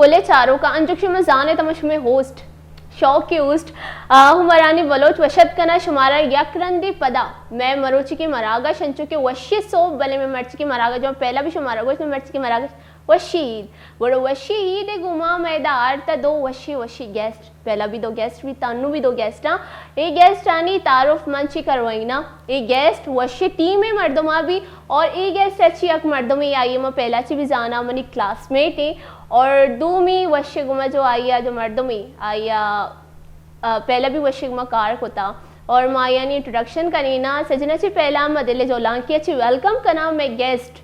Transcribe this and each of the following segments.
بلے چاروکاں، انچو کہ شما زان ات، ہما شمئے ہوسٹ، شوقی ہوسٹ، آ، عمرانی بلوچ وش اتک کناں شمارا یک رندے پدا مئے مروچی کہ مراگش انچو کہ وشی صوب، بلے مئے مرچی کہ مراگش، جو پہلا بھی شمارا گوشت، مئے مرچی کہ مراگش وشی عید۔ گڑا وشی عید ء گوما مئے دا آرتا دو وشی وشی گیسٹ۔ پہلا بھی دو گیسٹ بیتا، انو بھی دو گیسٹ آں۔ اے گیسٹ آنی تعارف من چی کروائیناں۔ اے گیسٹ وشی ٹیم ء مردماں بھی، اور اے گیسٹ اچی یک مردمے، آئی ء ما پہلا چی بھی زاناں، منی کلاس میٹ ایں، اور دومی وشی گوما جو آئی ء جو مردمے، آئی ء، آ، پہلا بھی وشی گوما کار کتا، اور ما آئی آنی انٹروڈکشن کنینا۔ سجنا چی پہلا ما دل جولانکی چی ویلکم کناں مئے گیسٹ۔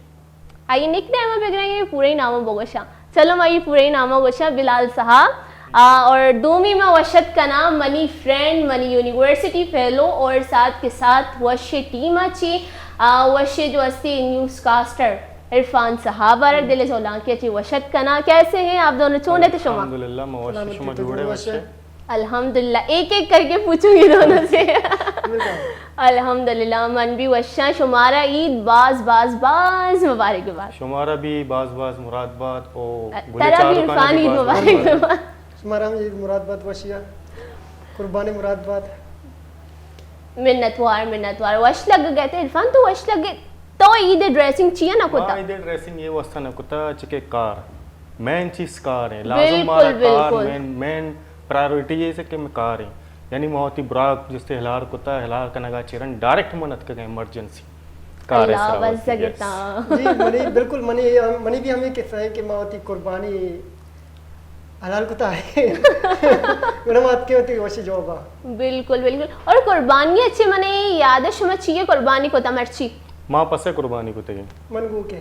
آئی نک نیم ء بگریں، آئی پورے نام ء بگوشاں۔ چلو، ما آئی پورے نام ء گوشاں، بلال صاحب۔ آ، اور دومی ما وش اتک کناں منی فرینڈ، منی یونیورسٹی فیلو اور ساتھ کے ساتھ وشی ٹیم ء چی، آ، وشی جو استی نیوز کاسٹر عرفان صاحب، آرا دل جولانکی چی وش اتک کناں۔ کیسے ہیں آپ دونوں؟ چون ات شما؟ الحمدللہ، ما وش، سلامتی، شما تو جوڑ ئے؟ وش ئے؟ وش ئے؟ الحمدللہ، ایک ایک کر کے پوچھوں گی دونوں سے۔ بالکل۔ الحمدللہ، من بھی وشاں۔ شمارا عید باز باز باز مبارک بات۔ شمارا بھی باز باز مراد بات او گلے ترا بھی چاروکانا عرفان بھی عید باز باز مبارک مبارک بات۔ شمارا ہم عید مراد بات، وشیا قربانی مراد بات۔ منتوار، منتوار۔ وش لگ گئے تھے عرفان، تو وش لگے۔ تو عید ڈریسنگ چیا نہ کتا؟ ما عید ڈریسنگ یہ واسطہ نہ کتا چکے کار، مین چیز کار ہیں، لازم بالکل، مارا کار بالکل۔ مین، مین پرائیورٹی یہ سے کہ میں کار ہیں۔ یعنی ما وتی براک جستے ہلار کتا، ہلار کنگا چیرن ڈائریکٹ من اتکگا ایمرجنسی کار اللہ ایسا وس ہوتی ہے۔ جگتا۔ جی، منی بالکل، منی، منی بھی ہمیں قصہ ہے کہ ما وتی قربانی حلال کتا ہے۔ گڑا ما اتکے وتی وشی جوابا۔ بالکل، بالکل۔ اور قربانی اچھے منے یاد ہے، شما چیئے قربانی کتا مرچی؟ ما پسے قربانی کتگی۔ من گوکے۔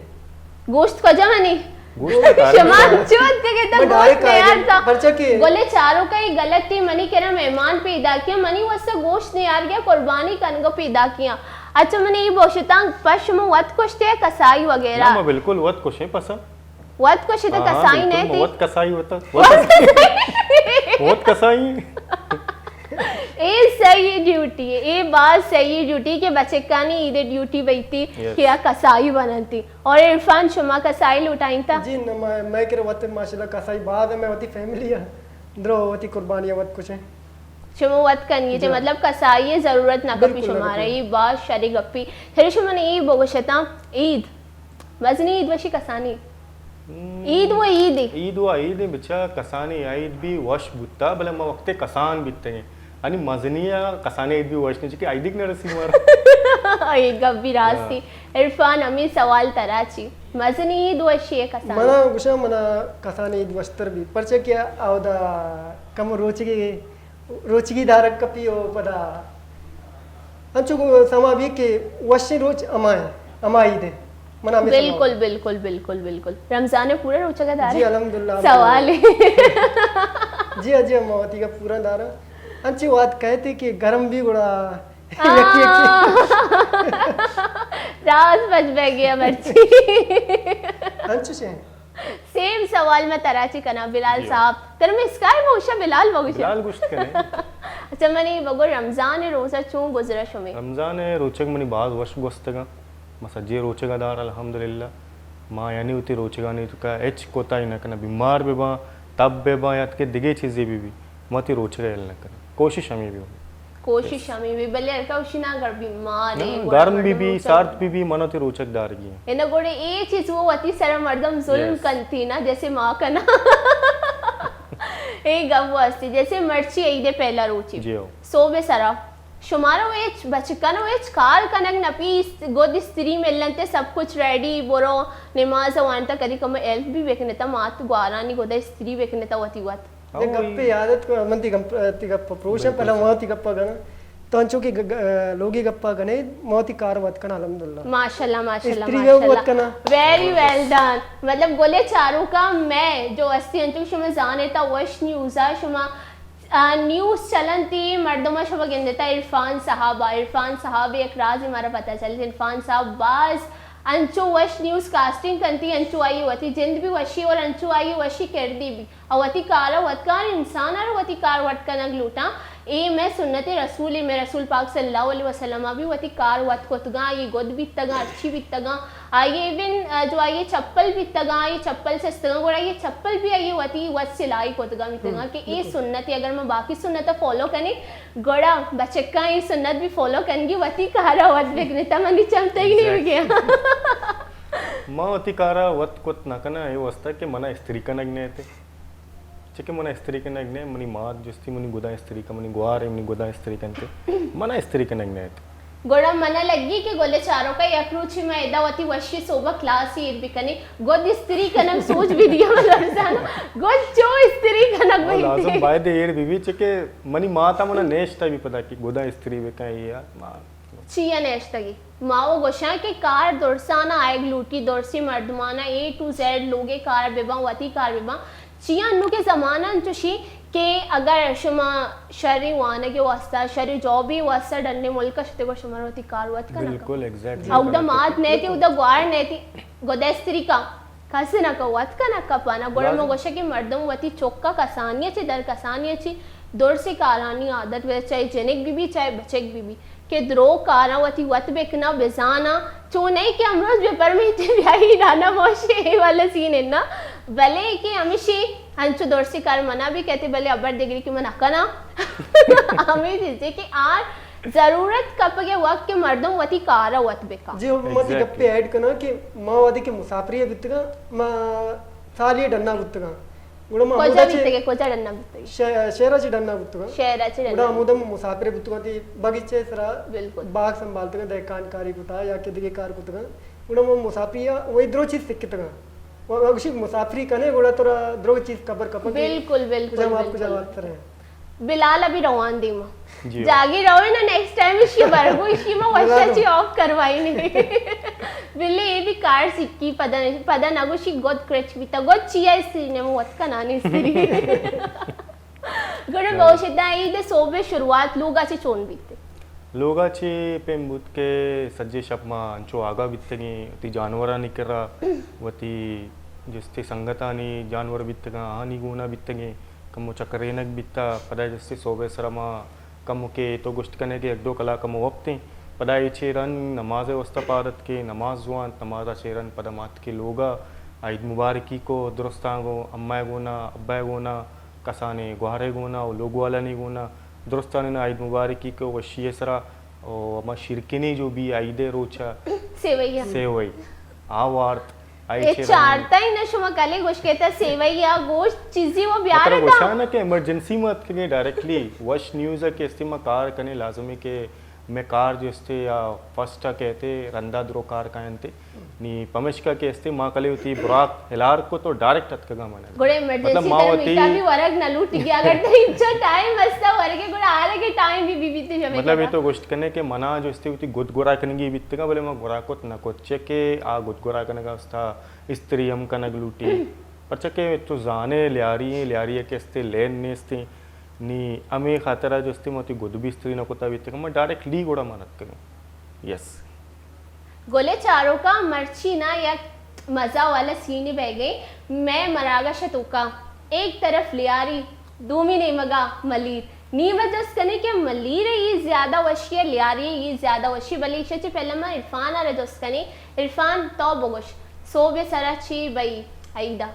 گوشت کجا منی؟ گوشت کارے شما چوت کے گتا میں گوشت ڈائریکٹ نیار آگے، تا۔ پرچا کہ گلے چاروکا یہ غلطی منی کرا مہمان پیدا کیا، منی واسطہ گوشت نیار گیا، قربانی کنگا پیدا کیا۔ اچھا منی یہ بوشتان پش شما وت کشتے کسائی وغیرہ؟ نہ، ما بالکل وت کشیں پسا۔ وت کشی تو ہاں، ہاں، کسائی بالکل، نہ تھی۔ وت کسائی ہوتا۔ وت کسائی۔ وت کسائی۔ اے صحیح ڈیوٹی ہے، اے باز صحیح ڈیوٹی کہ بچکانی عید ڈیوٹی بیتی یس۔ کہ آ کسائی بننتی۔ اور عرفان، شما کسائی لوٹائیں تا؟ جی، نہ، میں، میں کہ وت ماشاءاللہ کسائی باز ہے، میں وتی فیملی ہے۔ درو وتی قربانی وت کچھ ہے۔ شما وت کنگی تے جی۔ مطلب کسائی ضرورت نہ کپی بالکل نہ شمارا، کپی۔ یہ باز شری گپی۔ پھر شما نے یہ بگوشتا عید۔ مزنی عید وشی کسانی؟ ہم، عید و عید۔ عید و عید بچا کسانی عید بھی وش بوتا، بلے ما وقت کسان بیتگیں۔ یعنی مزنی کسانی عید بھی وش نہیں، چونکہ عید نہ رسی مارا۔ یہ گپ بھی راستی۔ ہاں۔ عرفان، ہمیں سوال ترا چی؟ مزنی عید وشی ہے کسانی؟ منا گوشا منا کسانی عید وشتر بھی، پرچہ کہ اودا کم روچگی روچگی دارگ کپی و پدا انچو گوں سما بی کہ وشیں روچ ہما، ہما عید ہے۔ من ہمیں سما بالکل، بالکل، بالکل، بالکل۔ رمضان پورا روچگا دارے؟ جی، الحمدللہ، سوال ہے۔ جی، جی، ہم وتی کا پورا دارا۔ انچی وات کہتے کہ گرم بھی گڑا ہاں۔ یکی یکی۔ راز بچ بہ گیا مرچی۔ انچو سے۔ سیم سوال میں ترا چی کناں بلال جی۔ صاحب۔ ترا مسکائے بوشا بلال بگوشا۔ بلال گوشت کنے۔ اچھا منی بگو رمضان روزہ چون گزرا شمے؟ رمضان روچگ منی باز وش گوستگا۔ ما سجے روچگا دار الحمدللہ۔ ما یعنی وتی روچگانی توکا ہچ کوتاہی نہ کناں، بیمار بہ باں، تب بہ باں یا کہ دگہ چیزے بہ بی، ما وتی روچگا ہیل نہ کناں۔ کوشش ہمیں بھی ہو۔ کوشش ہمیں بھی، بلے ہلکا اشی نا اگر بیمار ہے، نہ، گڑا گرم مردم بھی بھی، روچگ سرد بھی بھی، من وتی روچگ دارگی ہیں۔ ہے نا، گوڑے اے چیز وہ وتی سر مردم ظلم یس۔ کنتی نا، جیسے ما کنا۔ اے گپ وہ ہستی، جیسے مرچی عید پہلا روچی۔ جی ہو۔ صوب سرا۔ شمارا وہ ہچ بچکن وہ ہچ کار کنگ نپی، است-، گد استری ملنتے، سب کچھ ریڈی، برو نماز وانتا، کدی کم ہیلپ بھی بکنتا، مات گوارانی گد استری بکنتا وتی وت۔ یک گپے یاد ات کہ من تی گپ، تی گپ پروشاں، بالکل پہلا صحیح۔ وہاں تی گپا گنا۔ تو انچو کہ گ-، گ-، لوگی گپا گنے، ما وتی کار وت کنا الحمدللہ۔ ماشاءاللہ، ماشاءاللہ، استری وے ماشاءاللہ۔ وت کنا۔ Very well done۔ مطلب گلے چاروکا میں جو استی انچو شما زانے تا وش نیوزا شما، آ، نیوز چلنتی مردما شما گندتا عرفان صاحبا، عرفان صاحب یک رازی مارا پتہ چلت، عرفان صاحب باز انچو وش نیوز کاسٹنگ کنتی، انچو آئی وتی جند بھی وشی اور انچو آئی وشی کردی بھی۔ او وتی کار ء وت کار انسان ء وتی کار وت کنگ لوٹاں۔ اے مئے سنت رسول، اے مئے رسول پاک صلی اللہ علیہ وسلم ءَ بھی وتی کار وت کتگاں، آئی گد بیتگاں، ہرچی بیتگاں، آئی ایون، آ، جو آئی چپل بیتگاں، آئی چپل سستگاں، گڑا آئی چپل بھی آئی وتی وت سلائی کتگاں بیتگاں کہ اے سنت، اگر ما باقی سنت فالو کنیں، گڑا بچکاں اے سنت بھی فالو کنگی، وتی کار وت بکنیں، تا منی چم تئی نہیں بگیا۔ ما وتی کار وت کت نہ کناں، اے واسطہ کہ منا استری کنگ نہ ایتے۔ چکہ من استری کنگ نہ، منی مات جستی منی گداں استری کن، منی گوار منی گداں استری کنتے، منا استری کنگ نہ ایت۔ گڑا منا لگی کہ گل چاروکا یک روچی ما ادا وتی وشی صوبہ کلاس ایر بکنی، گد استری کنگ سوچ بھی دیا من لرزانا، گد چو استری کنگ او لازم بیتے۔ باید ایر بی بی، چکہ منی ماتا منا نیشتا بھی پدا کہ گداں استری بکن، اے یار، ما چیا نیشتگی؟ ما و گوشاں کہ کار درسانا آئیگ لوٹی، درسی مردمانا اے ٹو زیڈ لوگے کار بباں، وتی کار بباں۔ چیا انو کے زمانہ انچوشی کہ اگر شما شری وانگے واسطہ، شری جابی واسطہ ڈنے ملک شتے گو شما وتی کار وت کنگ۔ بالکل، ایگزیکٹلی۔ اودا مات نیتی، اودا گوار نیتی، گو دستری کا۔ کس نہ کو وت کنگ کپانا۔ گڑا من گوشاں کہ مردم وتی چکا کسانی چی در کسانی چی درسی کارانی عادت بہ، چاہے جنک بی بی، چاہے بچک بی بی، کہ درو کاراں وتی وت بکنا بزانا، چو نہیں کہ امروز بہ پرمیتی بیائی نانا موشی اے والا سین ہے نا، بلے کہ ہمیشی ہنچو درسی کار منا بھی کہتے، بلے ابر دگری کہ من نہ کناں۔ ہمیں چیزے کہ آر ضرورت کپگے وقت کہ مردم وتی کارا وت بکا۔ جی، ہو، ما تی گپے ایڈ کناں کہ ما وہدے کہ مسافری بیتگاں، ما سالی ڈنا بوتگاں۔ گڑا ما کجا ہمودا چہ بیتگے، کجا ڈنا بوتگے؟ شہ-، شہرا چہ ڈنا بوتگاں۔ شہرا چہ ڈنا گڑا ہمودا ما مسافر بوتگاں، تی باغیچے سرا بالکل۔ باغ سنبھالتگاں، دہقان کاری کتا یا کہ دگے کار کتگاں۔ گڑا ما مسافری وہی درو چیز سکتگاں۔ و-، و-، گوشی مسافری کنے گڑا ترا درو چیز خبر کپگے۔ بالکل، بالکل، کجا مار، بالکل۔ کجا واتر ہے۔ بلال ابھی روان دیما۔ جی۔ جاگی روے نا، نیکسٹ ٹائم اشی برگو، اشی ما وشا چی آف کروائی نہیں۔ بلے اے بھی کار سکی، پدا، پدا نگوشی گد کرچ بیتا، گد چیا استری نے، من وت کنان استری۔ گڑا بوشتا عید صوبے شروعات لوگا چی چون بیتے؟ لوگا چی پیم بوت کہ سجے شپ ما انچو آگاہ بیتگیں، وتی جانورانی کرا، وتی جستے سنگتانی جانور بیتگاں، آہانی گونا بیتگیں۔ کمو چکرینگ بیتا، پدا جستے صوبے سرا ما کمو کہ تو گوشت کنے کہ یک دو کلاک کمو وپتیں، پدا اے چیرن نماز واسطہ پاد اتکے، نماز وانت، نماز چیرن پدا ما اتکے لوگا، عید مبارکی کو درستاں گوں، امائے گونا، ابائے گونا، کسانے گوارے گونا و لوگ والانی گونا، درستانی نا عید مبارکی کو وشی سرا، و ہما شیرکنی جو بھی عید روچا سیوئی۔ سیوئی آ وارت۔ آئی اے چیرا چارتائی نہ شما کلے گوش کیتا سیوئی یا گوشت چیزی وہ بیار مطلب تھا۔ گوشانا کہ ایمرجنسی ما اتکگیں ڈائریکٹلی وش نیوز ہے کہ استے ما کار کنے لازمی کہ میں کار جو استے یا فرسٹ کہتے رندا درو کار کائنتے نی پمشکا کہ استے ما کلے ہوتی براق ہلار کو تو ڈائریکٹ اتکگا منا۔ گڑا ایمرجنسی مطلب ما تر ہوتی میٹا بھی ورگ نہ لوٹ گیا اگر تو انچا ٹائم استا ورگے گڑا آرگے ٹائم بھی بی بیتے جمے مطلب یہ تو گوشت کنے کہ منا جو استے ہوتی گد گورا کنگی بیتگا بلے ما گورا کت نہ کت۔ چہ کہ آ گد گورا کنگا استا استری ہم کنگ لوٹی۔ پرچا کہ تو زانے لیاری ایں، لیاری ء کہ استے لین نیستیں۔ نی ہمے خاطرا جو استے ما وتی گد بھی استری نہ کتا بیتگ، ما ڈائریکٹ لی گڑا ما نتکگیں۔ یس۔ گلے چاروکا مرچی نا یک مزہ والا سینے بہ گئے۔ میں مراگش توکا ایک طرف لیاری، دومی نیمگا ملیر۔ نی ما جست کنے کہ ملیر ء یہ زیادہ وشی ہے، لیاری ء یہ زیادہ وشی، بلے ایشی چہ پہلے ما عرفان ء را جست کنے۔ عرفان، تو بگوش، سوب ء سرا چی بئی عید ء؟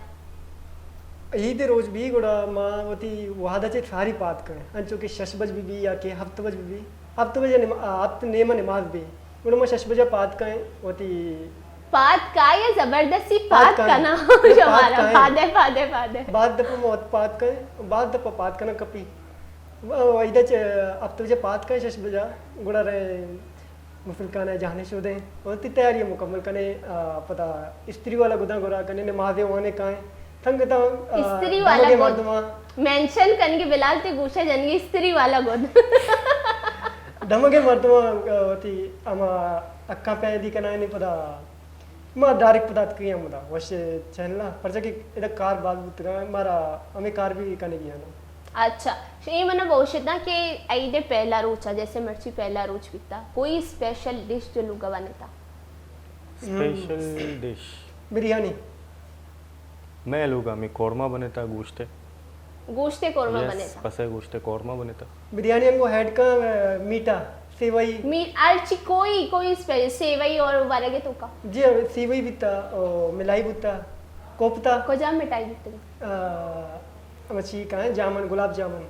عید ء روچ بی گڑا ما وتی وہد ء چہ ساری پاد کن، انچو کہ شش بج بی بی یا کہ ہفت بج بی بی، ہفت بجے نما-، ہفت نیمہ نماز بی، گڑا ما شش بجے پاد کن وتی پاد کا یا زبردستی پاد پاد کن۔ کنا؟ مطلب پاد شمارا کن۔ پادے، پادے، پادے۔ بعض دفعہ ما وت پاد کن، بعض دفعہ پاد کنا کپی۔ و-، و ایدا چہ ہفت بجے پاد کن شش بجا، گڑا رے غسل خانہ جانے شودیں۔ وتی تیاری مکمل کنے، آ، پدا استری والا گداں گورا کنے، نماز وانے کائیں۔ تنگ تاں، آ، استری والا دمگے گد۔ مردماں۔ مینشن کنگے بلال تے گوشہ جنگے استری والا گد۔ دمگے مردماں، آ، وتی اما اکا پیدی کنائنی پدا ما ڈائریکٹ پدا اتکگیں ہمدا وش چینل ء، پرچا کہ ادا کار باز بوتگاں، مارا ہمے کار بھی کنگی آناں۔ اچھا، اے منا بوشتاں کہ عید پہلا روچ ء، جیسے مرچی پہلا روچ بیتا، کوئی اسپیشل ڈش جو لوگا بنتا؟ Special dish? بریانی۔ میں لوگا میں قورمہ بنتا، گوشت ہے۔ گوشت ءِ قورمہ بنیتا۔ پسے گوشت ءِ قورمہ بنیتا۔ بریانی انگو ہیڈ کا، آ، میٹھا، سیوئی۔ می-، ہرچی کوئی، کوئی اسپیشل سیوئی اور ورگ ءِ توکا۔ جی، سیوئی بیتا، او، ملائی بیتا، کوپتا۔ کجا مٹھائی بیتا؟ آ، ہمچی کائیں جامن، گلاب جامن۔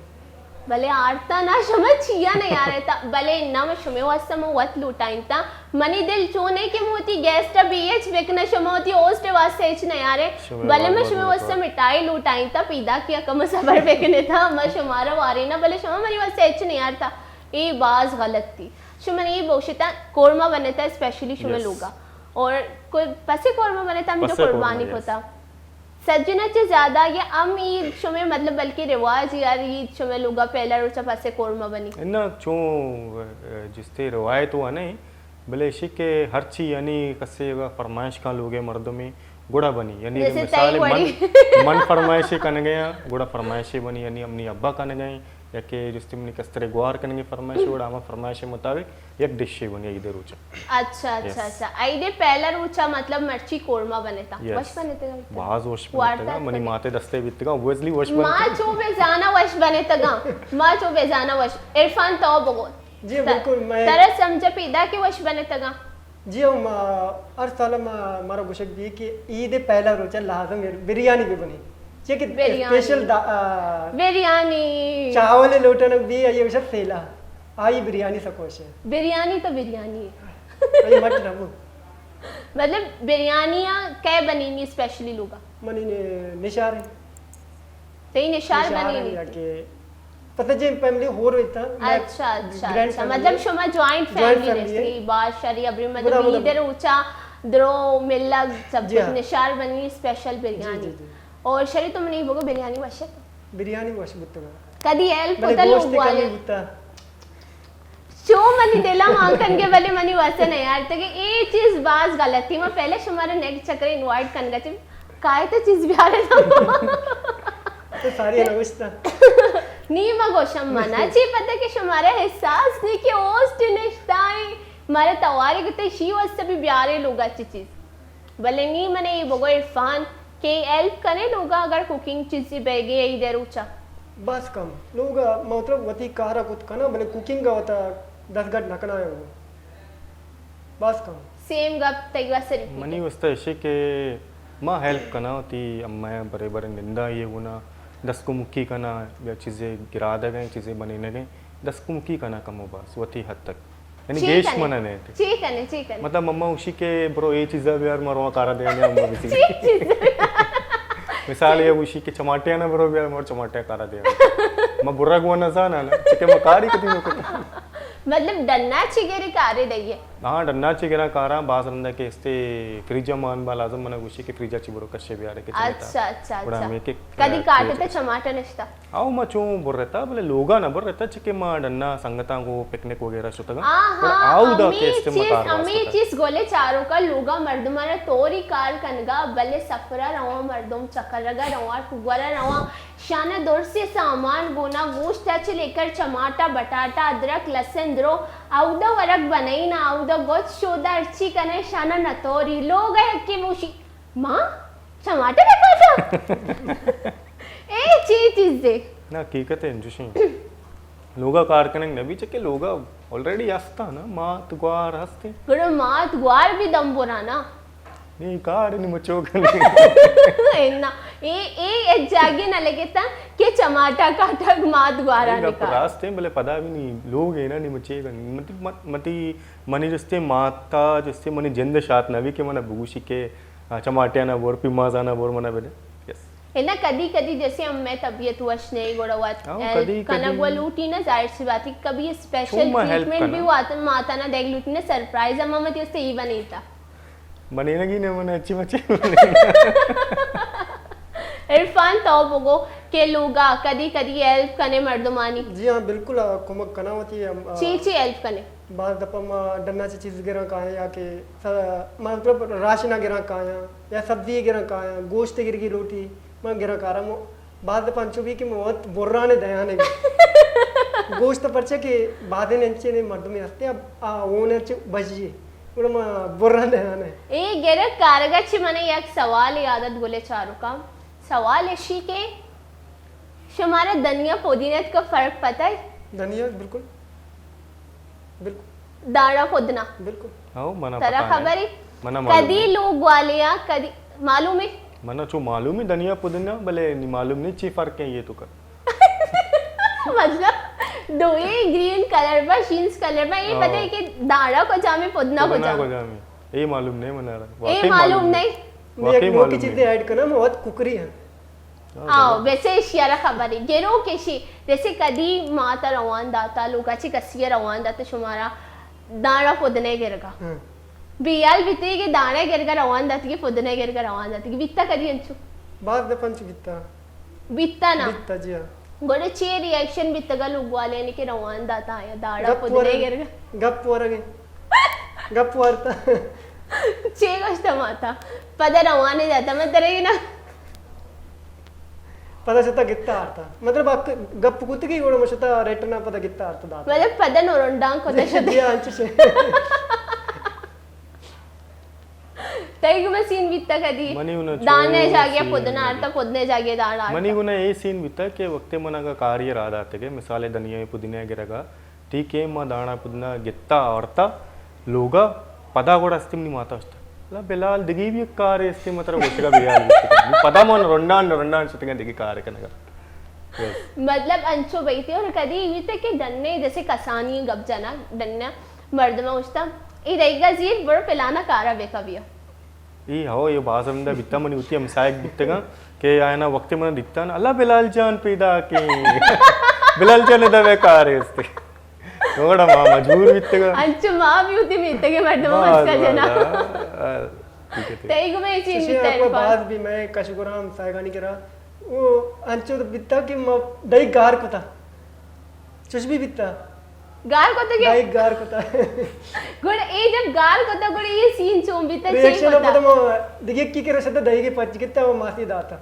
بلے آرتا نا شما چیا نیارتا، بلے نا من شمے واسطہ من وت لوٹائینتا۔ منی دل چونے کہ من وتی گیسٹ ءَ بی ایچ بکناں، شما وتی ہوسٹ ءِ واسطہ ہچ نیارے۔ بلے من شمے واسطہ مٹھائی لوٹائینتا، پیدا کیا کم صبر بکنے تا، من شمارا وارینا، بلے شما منی واسطہ ہچ نیارتا۔ اے باز غلط تھی۔ شما نی بوشتا قورمہ بنتا اسپیشلی شمے لوگا۔ اور کوئی پسے قورمہ بنتا، ہم تو قربانی کتا۔ سجنا چہ زیادہ یا ہم عید شمے مطلب بلکہ رواج یار عید شمے لوگا پہلا روچا پسے قورمہ بنی۔ نہ چون، اہ، جستے روایت ہوا نہیں، بلے اشی کہ ہرچی یعنی کسے اگا فرمائش کاں لوگے مردمے گڑا بنی۔ یعنی جیسے مثال تئی من، وڑی۔ من فرمائشے کنگے آں، گڑا فرمائشے بنی، یعنی منی ابا کنگے آں، یا کہ جستے منی کسترے گوار کنگے فرمائشے، گڑا ہما فرمائشے مطابق یک ڈشے بنی عید روچا۔ اچھا، اچھا، یس۔ اچھا۔ عید پہلا روچا مطلب مرچی قورمہ بنتا۔ یس۔ وش بنتگا؟ باز وش بنتگا۔ منی ماتے دستے بیتگا، اوبویسلی وش بنتگا۔ ما چو بے زانا وش بنتگا۔ ما چو بے زانا وش۔ عرفان تو بگو۔ جی، بالکل، میں ترا سمجھا پیدا کہ وش بنتگا۔ جی، ہم، آ، ہر سال ہم، آ، مارا گوشگ بی کہ عید پہلا روچا لازم بریانی بہ بنی۔ چیا کہ بریانی۔ اسپیشل دا-، آ، بریانی۔ چاول لوٹنگ بی، آئی گوشگ سیلا۔ آئی بریانی سکوش ہے۔ بریانی تو بریانی ہے۔ آئی مٹ نہ بو۔ مطلب بریانی آ کئے بنینی اسپیشلی لوگا؟ منی نے-، نشار ہے۔ تئی نشار بنینی یا تھی؟ کہ پتہ جی فیملی ہور ویتا۔ اچھا، اچھا، اچھا۔ مطلب شما جوائنٹ فیملی رہتی، باز شری ابری مطلب عید روچا درو ملگ سب کچھ نشار بنی اسپیشل بریانی۔ جی، جی۔ اور شری تو منی بگو بریانی وش ہے تو؟ بریانی وش بوتگا۔ کدی ہیلپ کتا لوگ والے؟ چو منی دل ءَ مان کنگے، بلے منی وس ءَ نیارتگ۔ اے چیز باز غلطی۔ ما پہلے شمارا نیکسٹ چکر انوائٹ کنگا چہ کائے تو چیز بیارے تو۔ تو ساری نوشتا۔ نی ما گوشم منا چی پتہ کہ شمارا احساس نی کہ ہوسٹ نشتائیں۔ مارا توارے گتے شی واسطہ بھی بیارے لوگا چی چیز۔ بلے نی منے اے بگو عرفان کہ ہیلپ کنے لوگا اگر کوکنگ چیزی بیگے عید روچا؟ باز کم۔ لوگا مطلب وتی کارا کت کنا، بلے کوکنگا وتا دستگٹ نہ کنا۔ باز کم۔ سیم گپ تئی واسطہ ریپیٹ۔ منی واسطہ اشی کہ ما ہیلپ کنا وتی امئے برے برے نندا یہ گنا دست کمکی کنا یا چیزے گرادگیں چیزے بنینگیں دست کمکی کنا کم و باز وتی حد تک۔ یعنی چی گیش کنے؟ منا نہ تے۔ چی کنے، چی کنے؟ مطلب، مما اوشی کہ برو اے چیزا بیار، ما رواں کارا دے آنے، اما بسی۔ چی چیز؟ مثال یہ اوشی کہ چماٹے آنا برو بیار، مر چماٹے کارا دے آنے۔ ما برا گوا نہ زانا نا، چکے ما کاری کتی نہ کتا۔ مطلب، ڈنا چی گری کارے دئیے؟ ہاں، ڈنا چی گرا کارا، باز رندا کہ استے فریج مان با لازم منا گوشی کہ فریجا چی برو کشے بیارے کہ چماٹا۔ اچھا، اچھا، گڑا اچھا۔ ہمیں کہ کدی کاٹے تے چماٹا نشتا؟ آؤ ما چون برتا، بلے لوگا نہ برتا، چکے ما ڈنا سنگتاں گو پکنک وغیرہ شتگاں۔ آہاں، گڑا آؤ دا ہمے کہ استعمال چیز، کار ہمے واسطہ۔ چیز گولے چاروکا لوگا مردمانا توری کار کنگا، بلے سفرا رواں مردم چکرگا رواں ٹورا رواں، شانا درسے سامان گونا گوشت چہ لیکر چماٹا بٹاٹا ادرک لسن درو اودا ورگ بنائینا اودا گوچ شودا ہرچی کنے شانا نتوری لوگا یکی بوشی۔ ما چماٹے نہ کاٹا؟ اے چی چیزے؟ نہ، حقیقت ہے، انچوشیں۔ لوگا کار کنگ نہ بی، چکے لوگا آلریڈی ہستا نا، مات گوار ہستے۔ گڑا مات گوار بھی دم برانا۔ نہیں، کار نہیں مچو کنگ۔ انا، اے، اے ایک جاگے نہ لگتا کہ چماٹا کاٹگ مات گوارا نہیں، گپ نکال۔ راست ہیں، بلے پدا بھی نہیں، لوگ ہیں نا، نہیں مچے گا۔ متی، متی، منی جستے ماتا، جستے منی جند شات نہ بی کہ منا بگوشی کہ آ، چماٹیانا بور، پیمازانا بور، منا بدے۔ یس۔ ہے نا، کدی کدی جیسے ہم میں طبیعت وش نہیں، گڑا وات ہاں، ہیلپ کدی کنگ کدی و لوٹی نا، ظاہر سی بات ہے، کبھی اسپیشل چوما ہیلپ ٹریٹمنٹ کناں۔ بھی وات ماتا نا دیکھ لوٹی نا، سرپرائز ہم ہم تیستے ہی بنیتا۔ بنینگی نے من اچھی بچے۔ عرفان تو بگو کہ لوگا کدی کدی ہیلپ کنے مردمانی۔ جی ہاں، بالکل، آ، کمک کناں وتی، ہم، آ، چی چی ہیلپ کنے؟ باز دفعہ ما ڈنا چہ چیز گراں کایاں یا کہ س-، مطلب راشن گراں کایاں یا سبزی گراں کایاں، گوشت گرگی لوٹی، ما گراں کاراں۔ مو-، باز دفعہ انچو بی کہ ما وت برانے دیانے۔ گوشت پرچہ کہ بازیں انچیں مردمے ہستے، آ، آ اون انچ بجی، گڑا ما برانے دیانے۔ اے گرگ کارگا چہ منا یک سوال یادت گلے چاروکاں۔ سوال اشی کہ شمارا دھنیا پودینہ ء تک فرق پتہ ہے؟ دھنیا، بالکل، بالکل۔ داڑا پودنا۔ بالکل۔ ہاں، منا ترا پتہ نہیں۔ خبر ہے؟ منا معلوم کدی نہیں۔ لوگ والے آ، کدی معلوم ہے؟ منا چو معلوم ہے دھنیا پودنا، بلے نی معلوم نہیں چی فرق ہے یہ تو کر۔ مطلب، دوئے گرین کلر پر، شینز کلر پر، یہ ہاں۔ پتہ ہے کہ داڑا کجام ہے، پودنا پودنا کجام ہے؟ کجام ہے؟ یہ معلوم نہیں منا رہا۔ اے واقعی معلوم معلوم نہیں۔ نہیں۔ واقعی ایک نوکی معلوم چیز نہیں۔ ایڈ کرنا، موت ککری ہے۔ ہاں، آؤ، بھلا۔ ویسے ایشی ء را خبر ہے۔ گرو کشی، جیسے کدی مات ء روان داتا، لوگا چی کسی ء روان داتا، شمارا دانا پدنے گرگا۔ ہاں۔ بیال بیتے کہ دانا گرگا روان داتی کہ پدنے گرگا روان داتی کہ بیتا کدی انچو؟ باز دفعہ انچو بیتا۔ بیتا نا؟ بیتا، جی ہاں۔ گوڑے چے ری ایکشن بیتگا لوگ والے نے کہ روان داتا یا داڑا گپ پدنے ورگ، گرگا؟ گپ ورگ۔ گپ وارتا۔ چے گوشتا ماتا؟ پدا روانے داتا، من ترے نا۔ پدا شتا گتا آرتا۔ مطلب، آ گپ کتگی گوڑا من شتا ریٹنا پدا گتا آرتا داتا۔ مطلب، پدا نورنڈان کتا شتے۔ جی ہاں، انچو شے۔ تئی گوما سین بیتا کدی؟ منی گونا چو دانے جاگے سین پدنا آرتا، بیتا۔ پدنے جاگے دانا آرتا۔ منی گونا اے سین بیتا کہ وقتے من اگا کاری را داتگے، مثال دنیا پدینے گرگا، ٹھیک ہے، ما دانا پدنا گتا آرتا لوگا، پدا گوڑا استی منی ماتا اشتا، لا بلال دگی بھی ایک کار ہے استی مطلب گوشگا بیال بیتا۔ پدا من رنڈان رنڈان شتگا دگی کار کنگا۔ بس۔ مطلب انچو بیتی اور کدی بیتا کہ ڈنے جیسے کسانی گپ جنا ڈنا مردماں گوشتہ، اے دئیگا زیر برو پلانا کارا بکا بیا۔ اے ہو، اے باز ہمدا بیتا، منی وتی ہمسائگ بیتگاں کہ آیانا وقتے من دیتا نا، اللہ بلال جان پیدا کے۔ بلال جان ادا بے کار است۔ گڑا ما مجبور بیتگاں۔ انچو ما بھی وتی میتگے مردم باز، مسکا جنا۔ باز، آ، آ، ٹھیک ہے، ٹھیک ہے۔ تئی گو میں چین چشیں بیتا آپ عرفان۔ باز بھی میں کشگرام سائگانی کرا۔ او انچو بیتا کہ ما دئی گار کتا۔ چش بھی بیتا۔ گار کتگے؟ دائی گار کتا۔ گڑ اے جب گار کتا، گڑ اے سین چون بیتا، چے ریئیکشن کتا؟ پتہ ما دیگه کی کرا شتا دائی کے پچ کتا و ماسی داتا۔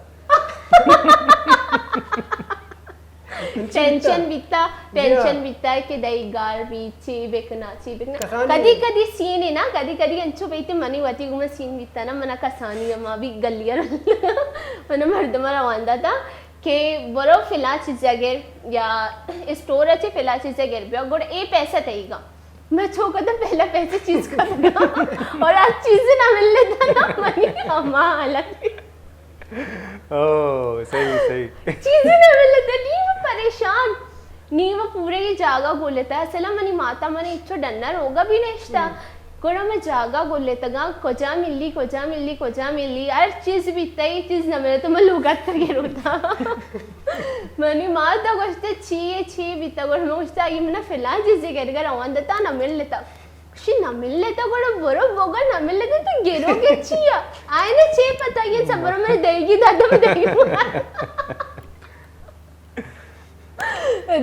ٹینشن بیتا، جی ہاں۔ ٹینشن بیتا کہ دائی گار بی، چی بکنا، چی بکنا۔ کسانی کدی کدی سین ہے نا، کدی کدی انچو بیتے منی وتی گوما سین بیتا نا، منا کسانی ہما بھی گلی ء منا مردم روان داتا۔ کہ برو فلاں چیزے گر یا اسٹور ء چہ فلاں چیزے گر بیا، گڑا اے پیسہ تئیگا۔ میں چو کتا پہلا پیسے چیز کتگا اور آ چیز نہ ملتا نا منی ہما حالت۔ او، صحیح، صحیح۔ چیز نہ ملتا، نی میں پریشان۔ نی و پورے یہ جاگہ گولتا، اصلا منی ماتا منی اچو ڈنا روگا بھی نشتا۔ ہم۔ گڑا میں جاگہ گولتگاں، کجا ملی، کجا ملی، کجا ملی، ہر چیز بیتا، یہ چیز نہ ملے تو میں لوگ اتر گروتا۔ منی ماتا گوشتے، چی ہے، چی بیتا؟ گڑا میں گوشتا، یہ منا فلاں چیزے گرگا روان دتا، نہ ملتا۔ شی نہ ملتا، گڑا برو بگا نہ ملتا تو گروگے چیا؟ آئینے چے پتا، یہ صبر میں دئیگی دادم دئیگی۔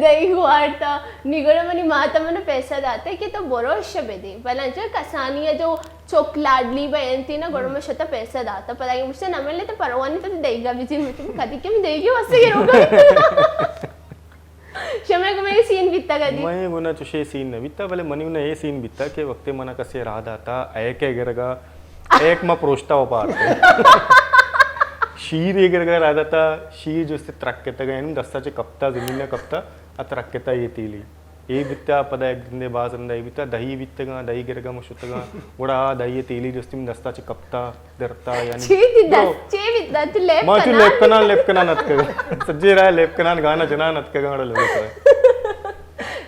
دئی گوارتا، نی گڑا منی ماتا منا پیسہ داتے کہ تو برو اشا بدے۔ بلے انچو کسانی ء جو چک لاڈلی بینتی نا، گڑا من شتا پیسہ داتا۔ پدا یہ مجھتے نہ ملے تو پروانی تو دئیگا بجی، مجھتے کدی کہ من دئیگی واسطے گروگا۔ شمے کو میں سین بیتا کدی؟ میں گونا چوشے سین نہ بیتا، بلے منی گونا اے سین بیتا کہ وقتے منا کسے راہ داتا، اے کے گرگا، ایک ما پروشتا و پارتے۔ شیر اے گرگا را داتا، شیر جو استے ترکتگا، یعنی دستا چے کپتا، زمین نا کپتا، ا ترکتا اے تیلی۔ اے بیتا، پدا ایک گندے باز رندا اے بیتا، دہی بیتگا، دہی گرگا مشتگا، گڑا آ دہی تیلی جو استے من دستا چے کپتا، درتا، یعنی چی دی دست، چی بیتا؟ تو لیب ما چو کنان؟ لیب کنان، لیب کنان اتکگا۔ سجے راہ لیب کنان گانا جنان اتکگا، گڑا لوگ اتکگا۔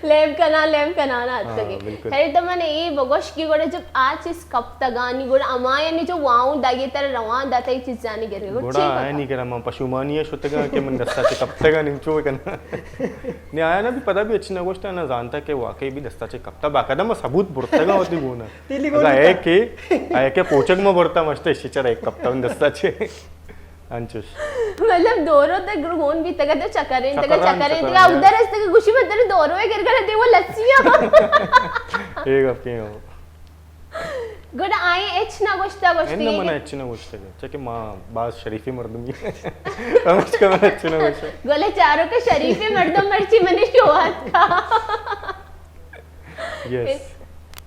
لیب کنان، لیب کنان آتکگے۔ ہاں، بالکل۔ خیر تو من اے بگوش کہ گڑا جب آ چیز کپتگانی گڑا ہما یعنی جو واؤں داگے تر روان داتا ای چیزانی گرگے۔ گڑا چے آیا پتا؟ نی کرا من پشومانی ہے شتگا کہ من دستا چے کپتگا نیم چو کنا۔ نے آیا نا بھی پتا بھی اچھی نہ گوشتا نہ زانتا کہ واقعی بھی دستا چے کپتا۔ باقاعدہ ما ثبوت برتگا ہوتی گونا۔ تیلی گون اگا ہے بیتا۔ کہ، ہے کہ پوچک ما برتا مشتے اشی چرا ایک کپتا من دستا چے۔ انچوش۔ مطلب، دورو تے گون بیتگا تو چکریں تگا، چکران، چکریں تگا، چکران، ادھر است کہ گوشی بدر دورو ہے گر گر دے وہ لسیا۔ اے گپ کے ہو۔ گڑا آئیں اچ نہ گوشتا، گوشتی انہ ہے من کہ اچ نہ گوشتا، چکہ ما باز شریفی مردمی۔ سمجھ کا من اچ نہ گوشتا۔ گولے چارو کے شریفی مردم مرچی منی شوہات کا۔ یس۔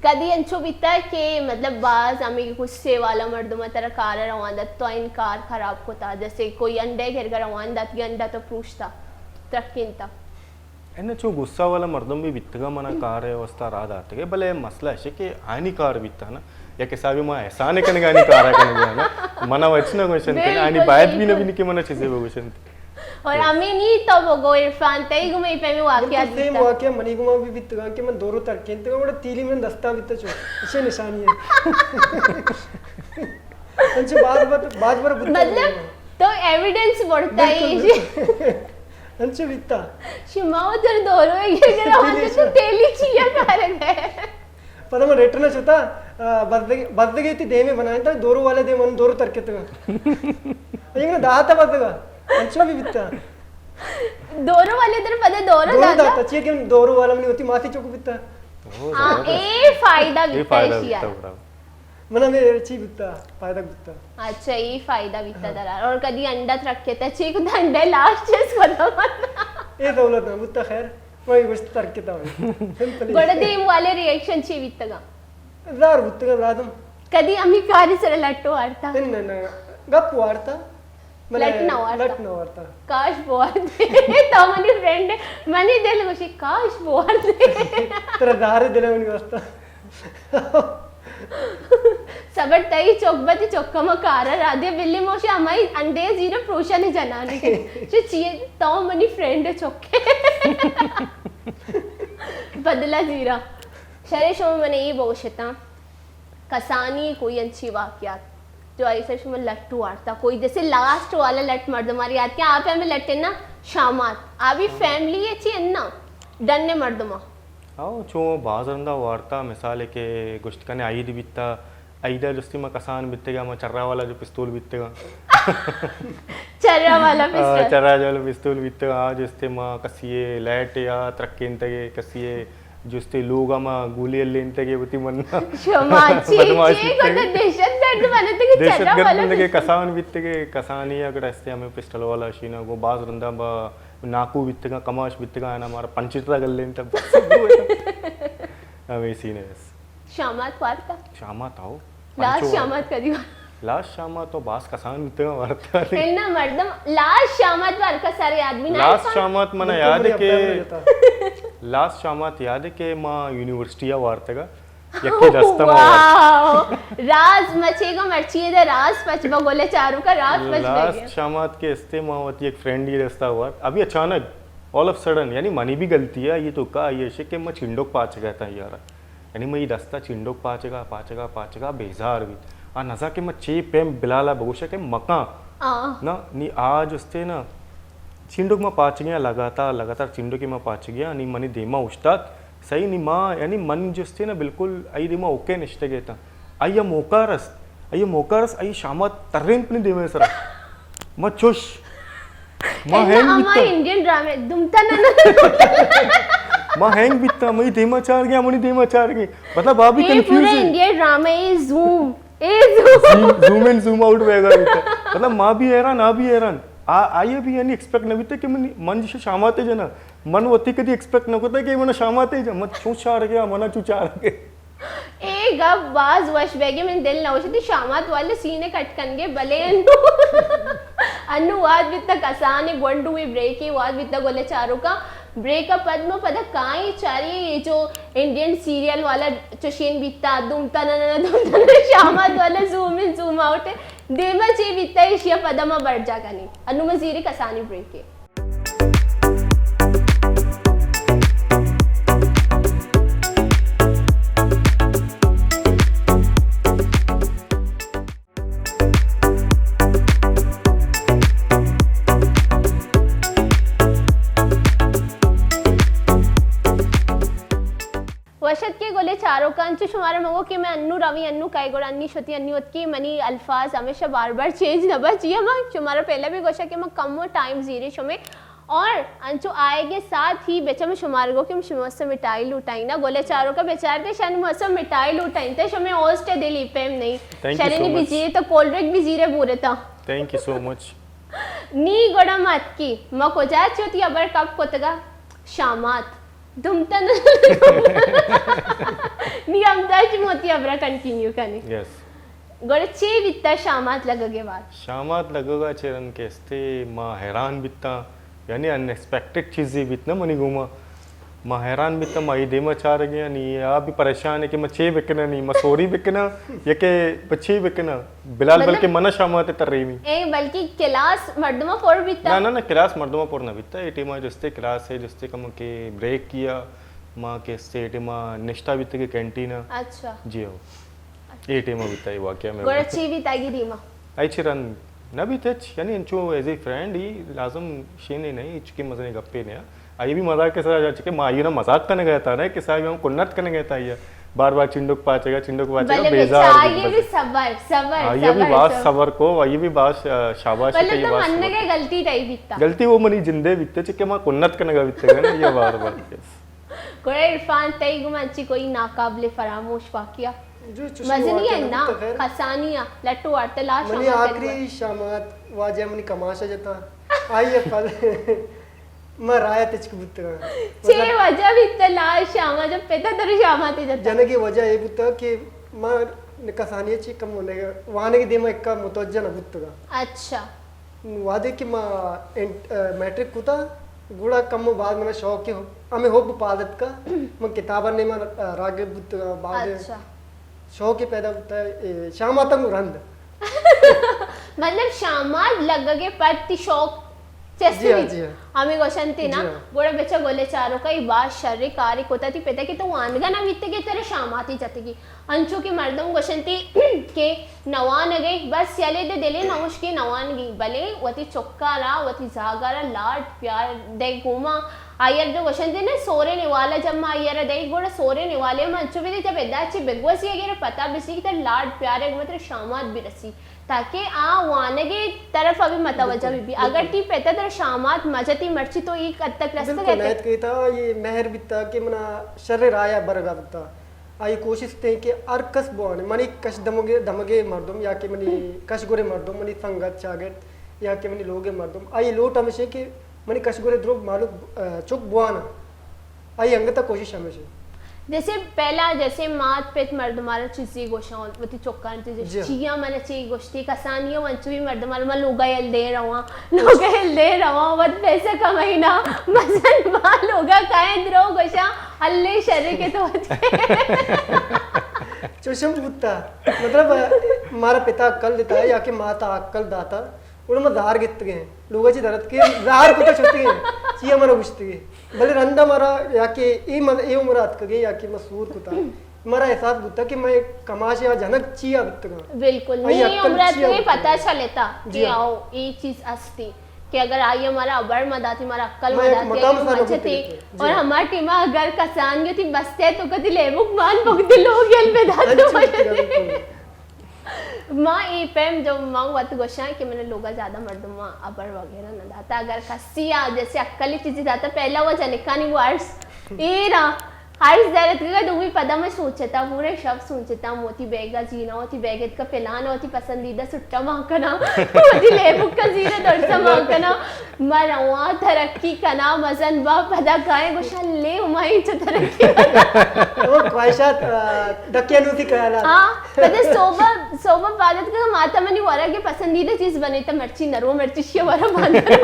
کدی انچو بیتا کہ مطلب باز ہمیں غصے والا مردم ترا کار روان دات تو ان کار خراب کتا، جیسے کوئی انڈے گھر کا روان دات، یہ انڈا تو پروشتا۔ ترکینتا۔ اناں چو غصہ والا مردم بھی بیتگا، منا کار ءِ واسطہ راہ داتگے، بلے مسئلہ اش کہ آنی کار بیتا نا، یک حسابی ما احسان کنگا آنی کارا کنگا نا، منا وچ نہ گوشنت، آنی باید بھی نہ بینی کہ منا چیزے بگوشنت۔ اور ہمیں نی تو بگو عرفان، تئی گو میں پیمی واقعہ بیتا۔ سیم واقعہ منی گما بھی بیتگا کہ من دورو ترکینتگا، وڑا تیلی من دستا بیتا چو، اسے نشانی ہے۔ انچو بعد بار، بعد بار بوتا مطلب، تو ایویڈنس بڑتا ہی۔ انچو بیتا۔ شما ادھر دورو ہے، یہ کرا، تیلی تو تیلی چیا کارے۔ پدا من ریٹرن شتا، آ، بزدگے، بزدگے تی دیمے بنائیں تا، دورو والے دیم من دورو ترکتگا۔ یہ نا داتا بزدگا، انچو بھی بیتا۔ دورو والے در پدا دورو دورو داتا؟ داتا، چیئے کہ دورو والا منی ہوتی ماسی چوکو بیتا۔ ہاں، اے فائدہ بیتا ہے شیا۔ منا میں چی بیتا، فائدہ بیتا۔ اچھا، اے فائدہ بیتا درا۔ اور کدی انڈا ترکتا، چی کو انڈا لاسٹ چیز کو تو۔ اے دولت نہ بیتا، خیر۔ وہی گوشت ترکتا ہوئی۔ سمپل۔ گڑا دیم والے ریئیکشن چی بیتگا؟ زار بیتگا برادم۔ کدی امی کاری سر لٹو وارتا؟ نہ، نہ، نہ۔ گپ وارتا۔ بلے لٹ نہ وارتا۔ لٹ نہ وارتا۔ کاش بوار دے۔ تو منی فرینڈ، منی دل گوشی کاش بوار دے۔ ترا زار دل منی واسطہ۔ صبر تئی چک بتی چک ما کارا را دے بلی موشی ہمائی انڈے زیرہ پروشانی جنانی۔ چہ چیئے تو منی فرینڈ چک۔ بدلا زیرہ۔ شرے شما من ای بوشتاں۔ کسانی کوئی انچی واقعات جو آئی سر شما لٹو وارتا، کوئی جیسے لاسٹ والا لٹ مردماری آتی، آپ ہمیں لٹے نا شامات، آبی فیملی ہے چی انا ڈن مردمہ۔ او، چو باز رندا وارتا، مثال ہے کہ گوشت کنے عید بیتا، عیدا جستی ما کسان بیتگا، ما چرا والا جو پستول بیتگا۔ چرا والا آ، پستول۔ چرا والا پستول بیتگا، آ جستے ما کسی لیٹ یا ترکینتگے، کسی جستے لوگا ما گولی لینتگے، وتی من شما چی، بدمعاش چی بیتگے۔ گونا دہشت گرد بنتگے، دہشت چرا گرد والا بنتگے، پستول۔ کسان بیتگے، کسانی اگر استے ہمیں پسٹل والا شینا، گو باز رندا با ناکو بیتگا، کماش بیتگا، انا مارا پنچ ٹرا گل لینتا، بس۔ ہمیں سینے بس۔ شامات وارتا؟ شامات آؤ۔ لاسٹ انچو شامات کدی وارتا؟ لاسٹ شامات تو باز کسان بیتگا وارتا۔ انا مردم لاسٹ شامات وار کا سر یاد بھی نہ لاسٹ شامات منا یاد ہے کہ، لاسٹ شامات یاد ہے کہ ما یونیورسٹی آ وارتگا، یکی دستا ما وارتا۔ واو! راز مچے گا مرچی دے راز پچ با گولے چارو کا راز پچ بگے۔ لاسٹ شامات کے استے ما وتی ایک فرینڈ ہی دستا وارت۔ ابھی اچانک، آل آف سڈن، یعنی منی بھی غلطی ہے، یہ تو کا یہ شے کہ ما چنڈوک پاچ گیا تھا یار۔ یعنی مئی دستا چنڈوک پاچگا، پاچگا، پاچگا بیزار بیت۔ آ نزا کہ ما چے پیم بلالا بگوشا کہ مکان۔ آ۔ نا، نی آ جستے نا، چنڈوک ما پاچگیا لگاتار، لگاتار چنڈوکی ما پاچگیا، نی منی دیما اوشتات۔ صحیح نی ما، یعنی من جستے نا بالکل ای دیما اوکے نشتگے تا۔ آئی موقع رست، آئی موقع رست، آئی شامات ترین پنی دیما سرا۔ ما چوش۔ ما ہینگ بیتا۔ انڈین ڈرامے دمتا نہ۔ ما ہینگ بیتا، منی دیما چار گیا، منی دیما چار گیا۔ مطلب، آپ بھی کنفیوز ہے۔ انڈین ڈرامے، اے زوم، اے zoom. Zoom, zoom in, zoom out وغیرہ بیتا۔ مطلب، ما بھی حیران، آ بھی حیران۔ آ، آئیے بھی یعنی ایکسپیکٹ نہ بیتا کہ من، من جیسے شاماتے جنا۔ من وتی کدی ایکسپیکٹ نہ کرتا کہ من شاماتے جنا۔ من چو چار گیا، من چو چار گیا۔ اے گپ باز وش بیگے، من دل نہ وشتی شامات والے سینے کٹ کنگے، بلے انو، انو واد بیتا کسانے گونڈوی بریکے، واد بیتا گلے چاروکا بریک ء پد ما پدا کائیں چاری اے جو انڈین سیریل والا چشین بیتا، دوم تنن دوم تنن شامات والا زوم ان زوم آؤٹ دیما چے بیتا ایشیا پدا ما برجا کنی۔ انو ما زیری کسانی بریکے۔ وش اتکے گلیں چاروکاں، انچو شمارا من گو کہ من انو روی، انو کئے گڑا انی شتی، انی اتکی، منی الفاظ ہمیشہ بار بار چینج نہ بنت، چیا من شمارا پہلا بھی گوشا کہ من کم و ٹائم زیری شمے، اور انچو آئیگے ساتھ ہی بچا من شمارا گو کہ من شمے واسطہ مٹھائی لوٹائینا، گلیں چاروکاں بچارتے شانی واسطہ مٹھائی لوٹائینتے، شمے ہوسٹ دلی پیم نہیں۔ Thank you so much. شرینی بھی زیرے تو کولڈ ڈرنک بھی زیرے بورے تا۔ Thank you so much. نی گڑا ما اتکی، ما کجا چوتی ابر کپ کتگا شامات۔ دمتن۔ نی ہمدا چہ موتی ابرا کنٹینیو کنی۔ یس۔ گڑا چے بیتا شامات لگگے بعد؟ شامات لگگا چہ رند کہ استے ما حیران بیتا، یعنی ان ایکسپیکٹڈ چیزے بیت نا منی گوما۔ ما حیران بیتاں، ما اے دیما چارگے آں، نی آ بھی پریشان ہے کہ ما چے بکناں، نی ما سوری بکناں یا کہ پہ چے بکناں۔ بلال مطلب بلکہ منا شامات تریمی۔ اے بلکہ کلاس مردماں پر بیتا؟ نہ، نہ، نہ، کلاس مردماں پر نہ بیتا۔ اے ٹیما جستے کلاس ہے، جستے کم کہ بریک کیا، ما کہ استے ٹیما نشتہ بیتے کہ کینٹین۔ اچھا۔ جی ہو۔ اے ٹیما بیتا اے واقعہ میں۔ گوڑا چی بیتا گی دیما؟ اے چی رند نہ بیت ہچ، یعنی انچو ایز اے فرینڈ ہی لازم شینے نہیں، چکے مزنے گپے نہیں۔ آئی بھی مزاق کے ساتھ، چکے ما آئی نا مزاق کنگا تھا نا کہ صاحب ہم کنت کنگا تھا، یہ بار بار چنڈک پاچے گا، چنڈک پاچے گا، بلے بیزار بیچا، آئی بھی۔ صبر، صبر، آئی بھی صبر، باز صبر۔ صبر کو، آئی بھی باز شا-، شاباش مطلب کہ یہ تو باز من صبر نے کو۔ غلطی تئی بیتا؟ غلطی وہ منی جندے بیتے، چکے ما کنت کنگا بیتے گا نا، یہ بار بار۔ گڑا عرفان، تئی گوما انچی کوئی ناقابل فراموش واقعہ؟ جو چشیں مزنی واقعہ ہے نہ نا، بوتا خیر۔ کسانی آ، لٹو آرتے لاش منی ہما آخری تلوار۔ شامات واجہ منی کماشا جتا۔ آئی ء پد ما رایا تچک بوتگاں۔ چے مطلب وجہ بیتا لاش شاما جب پتا در شاماتے جتا؟ جنگی وجہ اے بوتا کہ ما کسانی چی کم ہونے وانگ دیما ایک متوجہ نہ بوتگا۔ اچھا۔ وہدے کہ ما انٹ-، ا، میٹرک کتا، گڑا کمو بعد منا شوق کہ ہمیں حب پاد اتکا۔ من کتاباں نیما، ا، راغب بوتگاں، بعد اچھا۔ شوق پیدا بوتا، اے، شاماتاں گوں رند۔ مطلب شامات لگگے پد تی شوق چست جی ہاں، بیت؟ جی ہاں۔ ہمیں گوشنتی نا، جی ہاں۔ گڑا بچا گلے چاروکا ای باز شر کاری کتا تی پتا کہ تو وانگا نہ بیتگے ترے شاماتی جتگی۔ انچو کہ مردم گوشنتی کہ نوانگے بس یلے دے دلے نوشکے نوانگی، بلے وتی چکارا، وتی زاگارا لاڈ پیار دے گوما آئیر جو گوشنتی نے سورے نوالا جمع آئیر دے، گڑا سورے نوالے من انچو بیدے جب ادا چی بگوزی اگر پتا بسی کہ تر لاڈ پیارے گوما تر شامات بھی رسی، تاکہ آ وانگے طرف ابھی متوجہ بھی بھی۔ اگر تی پتا تر شامات مجتی مرچی تو ایک حد تک رست بالکل گئے۔ نیت کہ تا یہ مہر بیتا کہ منا شر رایا برگا بیتا۔ آئی کوشست ایں کہ ہر کس بوانے، منی کش دمگے، دمگے مردم یا کہ منی کش گورے مردم، منی سنگت، چاگرد یا کہ منی لوگے مردم، آئی لوٹ ہمیش ایں کہ منی کش گورے درو مالوک، ا، چک بوانا۔ آئی انگتا کوشش ہمیش ایں۔ جیسے پہلا، جیسے مات پت مردمارا چیزی گوشاں، وتی چکان چیزی جی۔ چیا من چی گوشتی، کسانی و انچوی مردمارا من لوگا یل دے رواں۔ لوگ ہلدے رواں، وت پیسہ کمائینا، مزن با لوگا کائیں درو گوشاں، اللہ شر کہ تو وت۔ چوشم بوتا، مطلب، مارا پتا عقل دیتا یا کہ ماتا عقل داتا، گڑا ما زار گتگیں، لوگا چی درت کے زار کتا شتگیں، چی ہمارا گشتگے۔ بلے رندا مارا یا کہ اے مز-، اے عمر اتکگے یا کہ ما سور کتا۔ مارا احساس بوتا کہ مئے کماش یا جنک چیا بوتگاں۔ بالکل، آئی نی عقل عمر چیا اتنے بوتگاں۔ پتہ چلتا کہ جی ہاں۔ آؤ، اے چیز استی کہ اگر آئی ہمارا ابر ما داتی، ہمارا عقل ما ما یک داتی، مقام آئی سر مچتی۔ بوتگے۔ جی اور ہاں۔ ہمارا ٹیما اگر کسان گتی بستے تو کتی لیبک مان بک دی لوگ یل پہ داتے انچو بوتگا، بالکل۔ ما اے پیم جو ما وت گوشاں کہ من لوگا زیادہ مردم ما ابر وغیرہ نہ داتا، اگر کسی آ جیسے عقلی چیزی داتا، پہلا وہ جنکانی وہ عرض ایرا عرض دارت کہ دومی پدا میں سوچتا، پورے شب سوچتا، موتی بیگا زینا، وتی بیگ اتکا پلانا، وتی پسندیدہ سٹا ماں کنا، وتی لیبک کا زینا درسا ماں کنا، ما رواں ترقی کنا، مزن با پدا کائیں گوشاں لے ہمائی چو ترقی کنا۔ وہ خواہشات، آ، دکیا نوتی خیالات۔ ہاں، پدا صوبہ، صوبہ پادت کا ماتا منی ورا کے پسندیدہ چیز بنے تا مرچی نرو، مرچی شیا ورا باندھا۔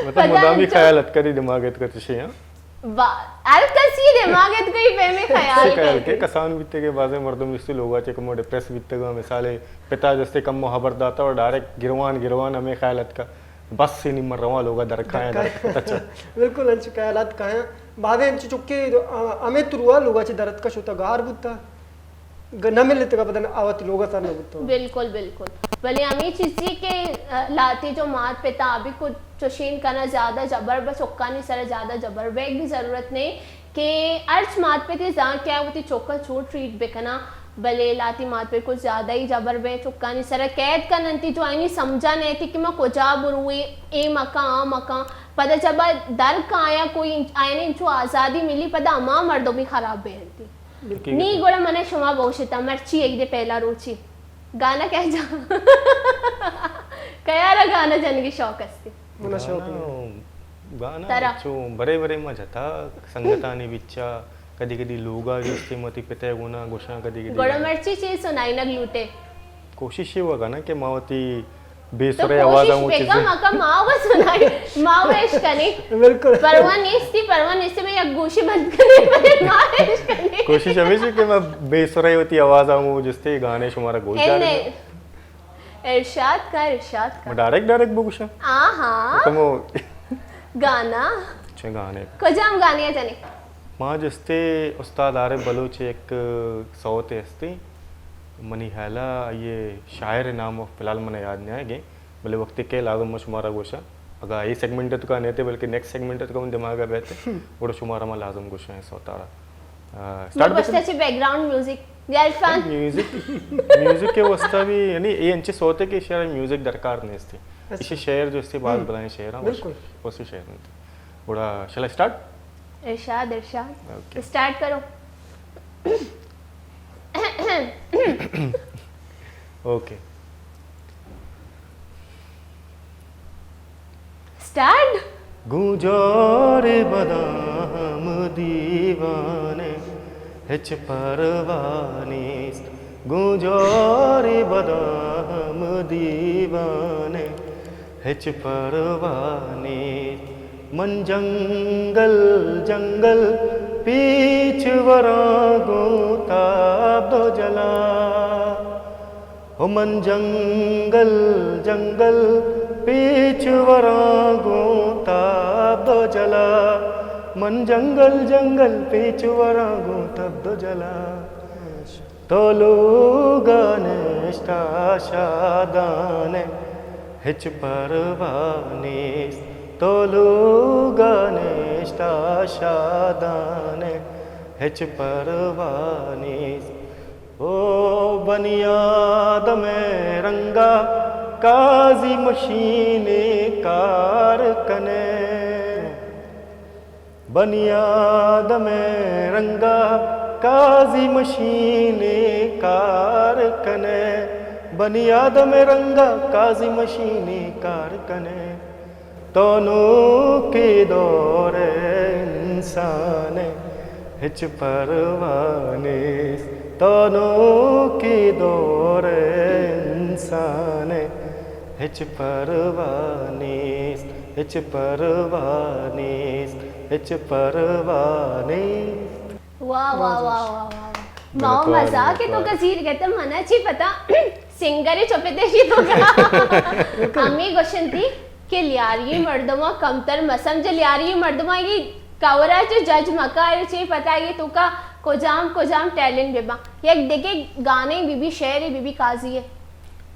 مطلب پدا مدامی انچو خیال اتکا دی دماغ اتکا چشے، ہاں؟ با-، ہر کسی دماغ ات کوئی پہ میں خیال خیال کے۔ کے کسان بیتے کہ بعضے مردم جستے لوگا چے کمو ڈپریس بیتے گا، مثال پتا جستے کمو خبر داتا اور ڈائریکٹ گروان گروان ہمیں خیال اتکا، بس سی نمبر رواں لوگا درکھایا درکھایا۔ درکھایا۔ بالکل انچو خیالات کایا۔ بعضے انچو چکے، آ، ہمیں تروا لوگا چے درت کا شوتا گار بوتا۔ گ-، نہ ملتگا پدا آ وتی لوگا سر نہ بوتگ۔ بالکل، بالکل۔ بلے ہمے چیزی کہ، آ، لہتے جو مات پتا بھی کچھ چوشین کنا زیادہ جبر بہ چکانی سر زیادہ جبر بیگ بھی ضرورت نہیں کہ ہرچ مات پتے زان کہ آ وتی چکا چو ٹریٹ بکنا، بلے لہتے مات پت کچھ زیادہ ہی جبر بہ چکانی سر قید کننتی جو آئینی سمجھا نہیں تھی کہ ما کجا بروی، اے مکان، آ مکان۔ پدا جب آ در کایا کوئی آئینے انچو آزادی ملی، پدا ہما مردمی خراب بہ انتی۔ بالکل۔ نی گڑا من شما بوشتا مرچی عید پہلا روچی گانا کہہ جا۔ کیارا گانا جنگی شوق استی؟ منا شوق گانا، نہیں۔ گانا ترا؟ چو برے برے ما جتا سنگتانی بچا، کدی کدی لوگا جستے متی پتے گونا گوشاں کدی کدی گڑا گانا۔ مرچی چی سنائینگ لوٹے؟ کوشش یہ ہوا نا کہ ما وتی بے تو سرے آواز کوشش ہمو بکا، چیزیں۔ مکا ما و سنائی، ما و اش کنی۔ بالکل۔ پرواہ نیستی، پرواہ نیستی، میں یک گوشی بند کنی، میں ما اش کنی۔ کوشش ہمیش ہے کہ میں بے سرے ہوتی آواز ہمو جستے گانے شمارا گوش اے دارے۔ نہیں۔ ارشاد کر، ارشاد کر۔ میں ڈائریکٹ، ڈائریکٹ بگوشاں؟ ہاں، ہاں۔ تو مو گانا۔ اچھا، گانے۔ کجام گانے جنے؟ ما جستے استاد عارف بلوچ ایک سوت ہستی۔ منی خیالا یہ شاعر نام فی الحال منا یاد نہیں آئے گے، بلے وقت کے لازم میں شمارا گوشا۔ اگر یہ سیگمنٹ تو کا نہیں تھے، بلکہ نیکسٹ سیگمنٹ تو کا من دماغ بیتے، اور شمارا ما لازم گوشا ہے سوتارا۔ آ، میں اسٹارٹ بس بکن۔ اچھے بیک گراؤنڈ میوزک۔ یا عرفان۔ میوزک، میوزک کے واسطہ بھی، یعنی، یہ انچے سوتے کہ شعر میوزک درکار نہیں تھی۔ اچھا۔ اسی شعر جو اس سے بات ہم۔ بلائیں شعر ہیں، بس، بالکل۔ ویسے شعر نہیں تھے۔ گڑا، شل اسٹارٹ؟ ارشاد، ارشاد۔ اوکے۔ اسٹارٹ کرو۔ اوکے۔ اسٹارٹ۔ گوں جوڑ بداں ہم دیوانے، ہچ پرواہ نیست۔ گوں جوڑ بداں ہم دیوانے، ہچ پرواہ نیست۔ من جنگل جنگل پیچ وراں گوں تاب دو جلا۔ ہو من جنگل جنگل پیچ وراں گوں تاب دو جلا۔ من جنگل جنگل پیچ وراں گوں تاب دو جلا۔ تو لوگ ءَ نشتہ شادان ئے، ہچ پرواہ نیست۔ تو لوگ ءَ نشتہ شادان ئے، ہچ پرواہ نیست۔ او بنی آدم ءِ رنگ ءَ قاضی مشین ءَ کار کن ئے۔ بنی آدم ءِ رنگ ءَ قاضی مشین ءَ کار کن ئے۔ بنی آدم ءِ رنگ ءَ قاضی مشین ءَ کار کن ئے۔ تو نوکیں دور ءِ انسان ئے، ہچ پرواہ نیست۔ تو نوکیں دور ءِ انسان ئے، ہچ پرواہ نیست، ہچ پرواہ نیست، ہچ پرواہ نیست۔ واہ، واہ، واہ، واہ، واہ، واہ۔ منتوار، ماں مزاق ئے، تو منتوار۔ کثیر کہتے منا چی پتا، سنگر ئے چپے تے شی تو کا۔ ہمے گوشنتی کہ لیاری مردماں کمتر مسمجھ، لیاری مردماں یہ کورا چو جج مکا، چی پتا یہ تو کا کجام کجام ٹیلنٹ ببا۔ یک دگہ گانے بی بی، شعر بی بی قاضی ئے۔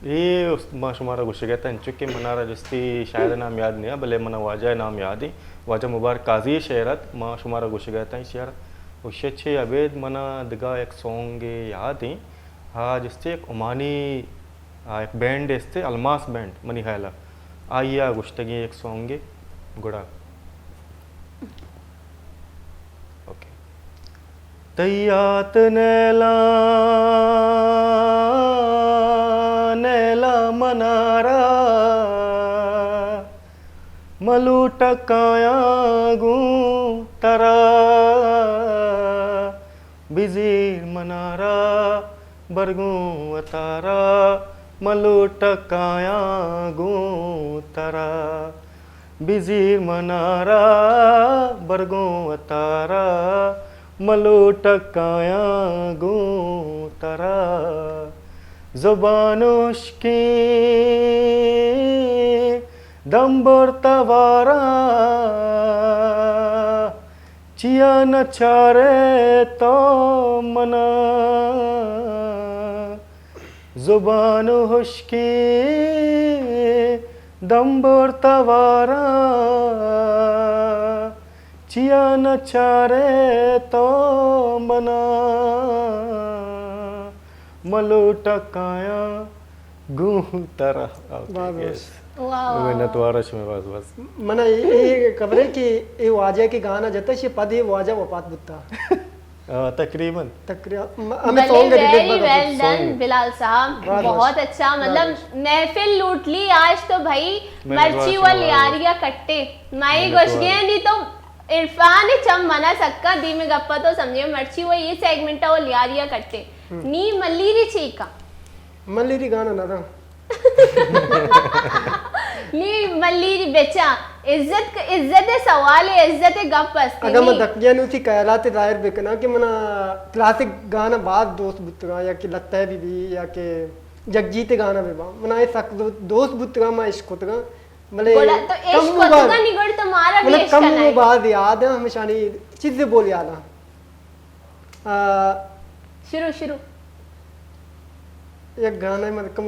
اے است-، ما شمارا گوشگ ءَ اتاں، انچو کہ منارا جستی شاعر ءِ نام یاد نیا، بلے منا واجہ ءِ نام یاد ایں۔ واجہ مبارک قاضی ءِ شعر ات، ما شمارا گوشگ ءَ اتاں اے شعر ءَ۔ و شہ چہ ابید منا دگہ یک سونگ یاد ایں۔ ہا جستی یک عمانی، آ، یک بینڈ استے، الماس بینڈ، منی خیال ءَ۔ آئی ءَ گوشتگیں یک سونگے گڑا۔ اوکے۔ تئی یات نیلاں، نیلاں منارا، ملوٹ کایاں گوں ترا، بزیر منارا، برگوں وتارا، ملوٹ کایاں گوں ترا۔ بزیر منارا، برگوں وتارا، ملوٹ کایاں گوں ترا۔ زبان ہشکیں دم برتہ وارا، چیا نہ چارے تو منا۔ زبان ہشکیں دم برتہ وارا، چیا نہ چارے تو منا۔ ملوٹ کایاں گوں ترا۔ اوکے، باز یس۔ واہ، واہ، منت واہ۔ وار شمے باز باز۔ منا اے، اے خبر ہے کہ اے واجہ کہ گانا جتا، شی پد اے واجہ وفات بوتا۔ آ، تقریباً۔ تقریباً۔ م-، ہمیں بلے، سانگ ریلیٹ ویری بنا ویل دو۔ Done, song. بلال صاحب۔ واہ، واہ۔ بہت اچھا، مطلب، واہ۔ محفل لوٹ لی آج تو بھائی، میں مرچی نتوار و لیاریا کٹے۔ میں میں گوش نتوار۔ گئے نہیں تو عرفان چم منا سکا، دی میں گپا تو سمجھے، مرچی و یہ سیگمنٹ و لیاریا کٹے۔ ہم۔ نی ملیری چیکا۔ ملیری گانا نہ دا۔ نی ملیری بچا، عزت، عزت سوال ہے، عزت گپ است اگاں من نی۔ دکگیانی وتی خیالات ظاہر بکناں کہ منا کلاسک گانا باز دوست بوتگاں، یا کہ لتہ بی بی یا کہ جگجیت گانا بی باں، منا اے سک دو-، دوست بوتگاں، ما عشق کتگاں، بلے گڑا تو عشق کم و باز، کتگاں نی، گڑا تو مارا بھی منا عشق کم و کنائے۔ باز یاد ہیں، ہمیشانی چیز بول یاد ہیں۔ آ، شروع، شروع۔ یک گانا من کم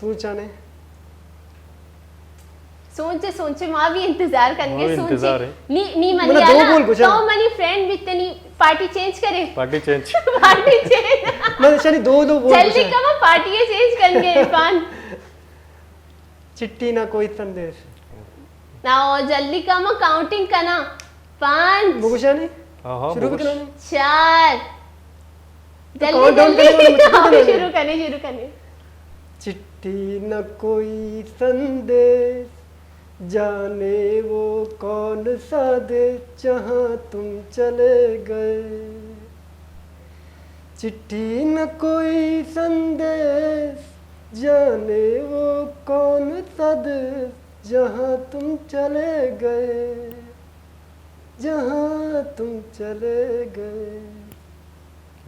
سوچانے۔ سوچے، سوچے، ما بھی انتظار کنگے، ما بھی سوچے۔ انتظار ہے۔ نی، نی منی منا دو آنا، بول گوشا۔ تو منی فرینڈ بیتے نی، پارٹی چینج کرے۔ Party change. Party change. من شانی دو، دو بول جلدی گوشا۔ کم پارٹی چینج کنگے عرفان۔ چٹھی نہ کوئی سندیش۔ نہ، جلدی کم کاؤنٹنگ کنا۔ پانچ۔ بگوشانی؟ ہاں، ہاں، شروع بگوش۔ بکنانی؟ چار۔ تو جلدی، کاؤنٹ ڈاؤن جلدی۔ کرنے والے مجھے ہاں، بتانے۔ شروع کرنے، شروع کرنے۔ چٹھی نہ کوئی سندیش، جانے وہ کون سا دیش جہاں تم چلے گئے۔ چٹھی نہ کوئی سندیش، جانے وہ کون سا دیش جہاں تم چلے گئے، جہاں تم چلے گئے۔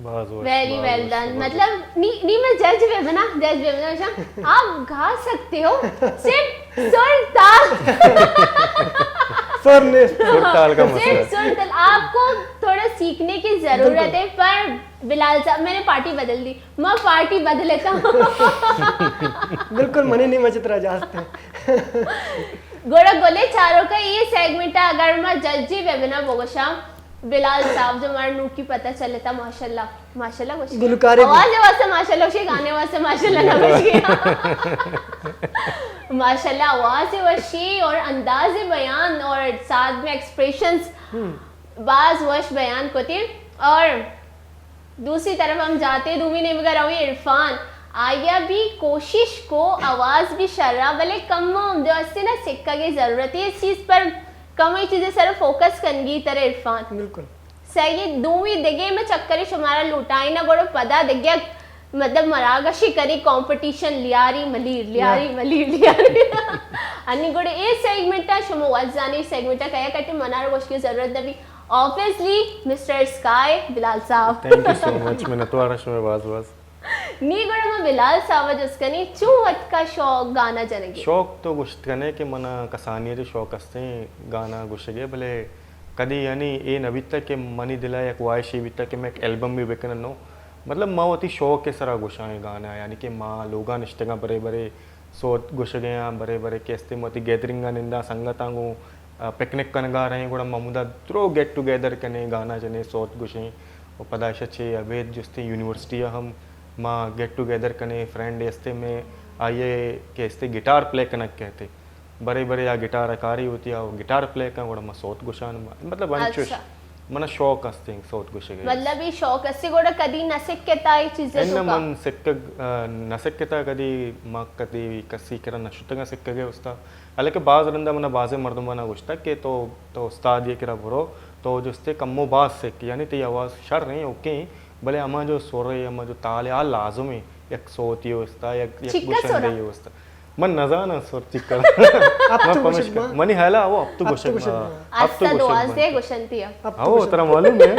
باز وش، ویری باز ویل وش، ڈن۔ باز وش۔ مطلب، نی، نی میں جج بہ بنا، جج بہ بنا، آپ گا سکتے ہو، صرف سر تال۔ سر نے۔ سر تال کا مسئلہ۔ صرف سر تال۔ آپ کو تھوڑا سیکھنے کی ضرورت بالکل۔ ہے، پر بلال صاحب، میں نے پارٹی بدل دی۔ میں پارٹی بدل لیتا ہوں۔ بالکل، منی نہیں مچت رہ جاستے۔ گوڑا گلے چاروکا، اے سیگمنٹ اگر ما ججی بہ بنا بگوشاں، بلال صاحب جو مارا نوکی پتہ چلتا، ماشاءاللہ، ماشاءاللہ گوشی۔ گلوکارے بھی۔ آواز واسطے ماشاءاللہ گوشی، گانے واسطے ماشاءاللہ نہ گوشی۔ ماشاءاللہ آواز وشی اور انداز بیان اور ساتھ میں ایکسپریشنز ہم۔ باز وش بیان کتی۔ اور دوسری طرف ہم جاتے، دومی نیمگا روی عرفان۔ آیا بھی کوشش کو، آواز بھی شرا، بلے کم ہم جو استے نا سکگے ضرورت ہے، اس چیز پر کم ہی چیزیں سر فوکس کنگی تر عرفان۔ بالکل۔ صحیح، دومی دگے میں چکری شمارا لوٹائیں نا، گڑو پدا دگے مطلب مراگشی کنی کمپٹیشن لیاری ملیر، لیاری یا۔ ملیر، لیاری۔ انی گڑے اے سیگمنٹ شما وزانی سیگمنٹ کیا کٹے منار گوشکی ضرورت نبی۔ آبویسلی، مسٹر اسکائی، بلال صاحب۔ تھینک یو سو مچ، منتوار شمئے باز باز۔ نی گڑا ما بلال صاحب جست کنی، چون وتکا شوق گانا جنگی؟ شوق تو گوشت کنے کہ منا کسانی ء شوق استیں گانا گوشگے، بلے کدی یعنی اے نہ بیتا کہ منی دلا یک واہشے بیتا کہ میں ایک البم بھی بکننو۔ مطلب ما وتی شوق کے سرا گوشاں اے گانا، یعنی کہ ما لوگا نشتگاں برے برے سوت گوشگ ء آں، برے برے کہ استیں وتی گیدرنگ ء ننداں سنگتاں گوں، آ، پکنک کنگ ء رہیں، گڑا ما ہمودا درو گیٹ ٹوگیدر کنیں، گانا جنیں، سوت گوشیں، و پدا ایشا چہ ابید جستیں یونیورسٹی ء ہم ما گیٹ ٹوگیدر کنیں، فرینڈ استیں میں آئی ء کہ استیں گٹار پلے کنگ کہتے، برے برے آ گٹار ء کاری ہوتی آ گٹار پلے کن، گڑا ما سوت گوشان، مطلب انچوش۔ اچھا۔ منا شوق است انت سوت گوشگ ء۔ مطلب، اے شوق است گڑا کدی نہ سکتا اے چیز ء اناں توکا؟ من سکگ، آ، نہ سکتا کدی، ما کدی کسی کرا نہ شتگاں سکگ ء استاد۔ حالانکہ باز رندا منا بازیں مردماں گوشتگ کہ تو، تو استاد ء کرا برو، تو جستے کمو باز سک، یعنی تئی آواز شر ہیں، اوکے ہیں، بلے ہما جو سر ہے، ہما جو تال ہے، آ لازم ہے، یک سوتی ء استا، یک، یک چکا گوشندے سرا؟ ء استا۔ من نزاناں سر چکر۔ اپتو من پمشکا۔ گوشگ باں۔ منی حیالا او اپتو اپتو گوشگ گوشگ باں۔ باں۔ اپتو استا گوشگ دوازدہ باں۔ گوشنتی ء۔ اپتو او، گوشگ۔ ترا معلوم ہے؟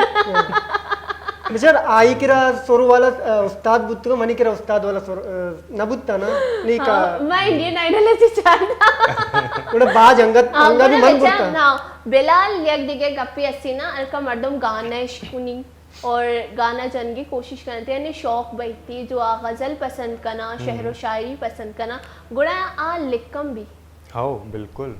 بچار آئی کرا سر والا، آ، استاد بوتگا، منی کرا استاد والا سر، آ، نہ بوتا نا۔ نی کا ہاں، میں انڈین آئیڈل چی چاہتا۔ گڑا باج انگت، ہاں، انگا بھی گڑا من بچار بوتا۔ نا، بلال یک دیگہ گپی اسی نا، الکا مردم گانا اشکنی۔ اور گانا جنگی کوشش کنتے، یعنی شوق بئیتی جو آ غزل پسند کنا، ہم۔ شعر و شاعری پسند کنا، گڑا آ لکھم بھی۔ ہاؤ، بالکل۔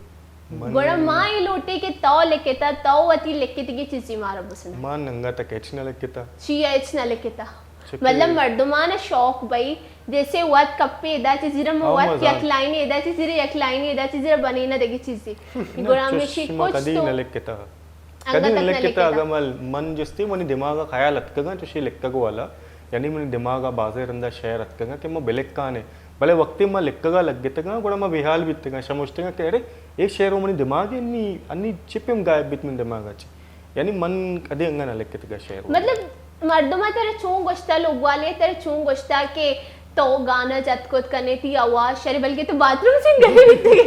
من گڑا ما اے لوٹے کہ تو لکھتا، تو وتی لکھتگی چیزی مارا بسنا۔ ما ننگا تک ہچ نہ لکھتا۔ چی ہچ نہ لکھتا؟ چکے۔ مطلب مردمان شوق بئی، جیسے وت کپے ادا چی زیرا، ہاؤ، وت مزان۔ یک لائن ادا چی زیرا، یک لائن ادا چی زیرا بنے نہ دگی چیزی۔ نہ، گڑا چش ہمیشی ما کچھ کدی تو نہ لکھتا۔ انگت کدی تک نہ نہ لکھتا، لکھتا۔ اگاں مل-، من جستی منی دماغ ء خیال اتکگاں، چوشی لکھگ والا، یعنی منی دماغ ء بازیں رندا شعر اتکگاں کہ من بلکھانے، بلے وقتی من لکھگ ء لگتگاں، گڑا من بے حال بیتگاں، شموشتگاں کہ ارے، اے شعر و منی دماغ ء انی، انی چی پیم غائب بیت منی دماغ ء چی؟ یعنی من کدی انگا نہ لکھتگا شعر و۔ مطلب، مردم ء ترا چون گوشتا، لوگوالے ء ترا چون گوشتا کہ تو گانا جت کت کنے، تئی آواز شرے، بلکہ تو باتھ روم سنگر بیتگے۔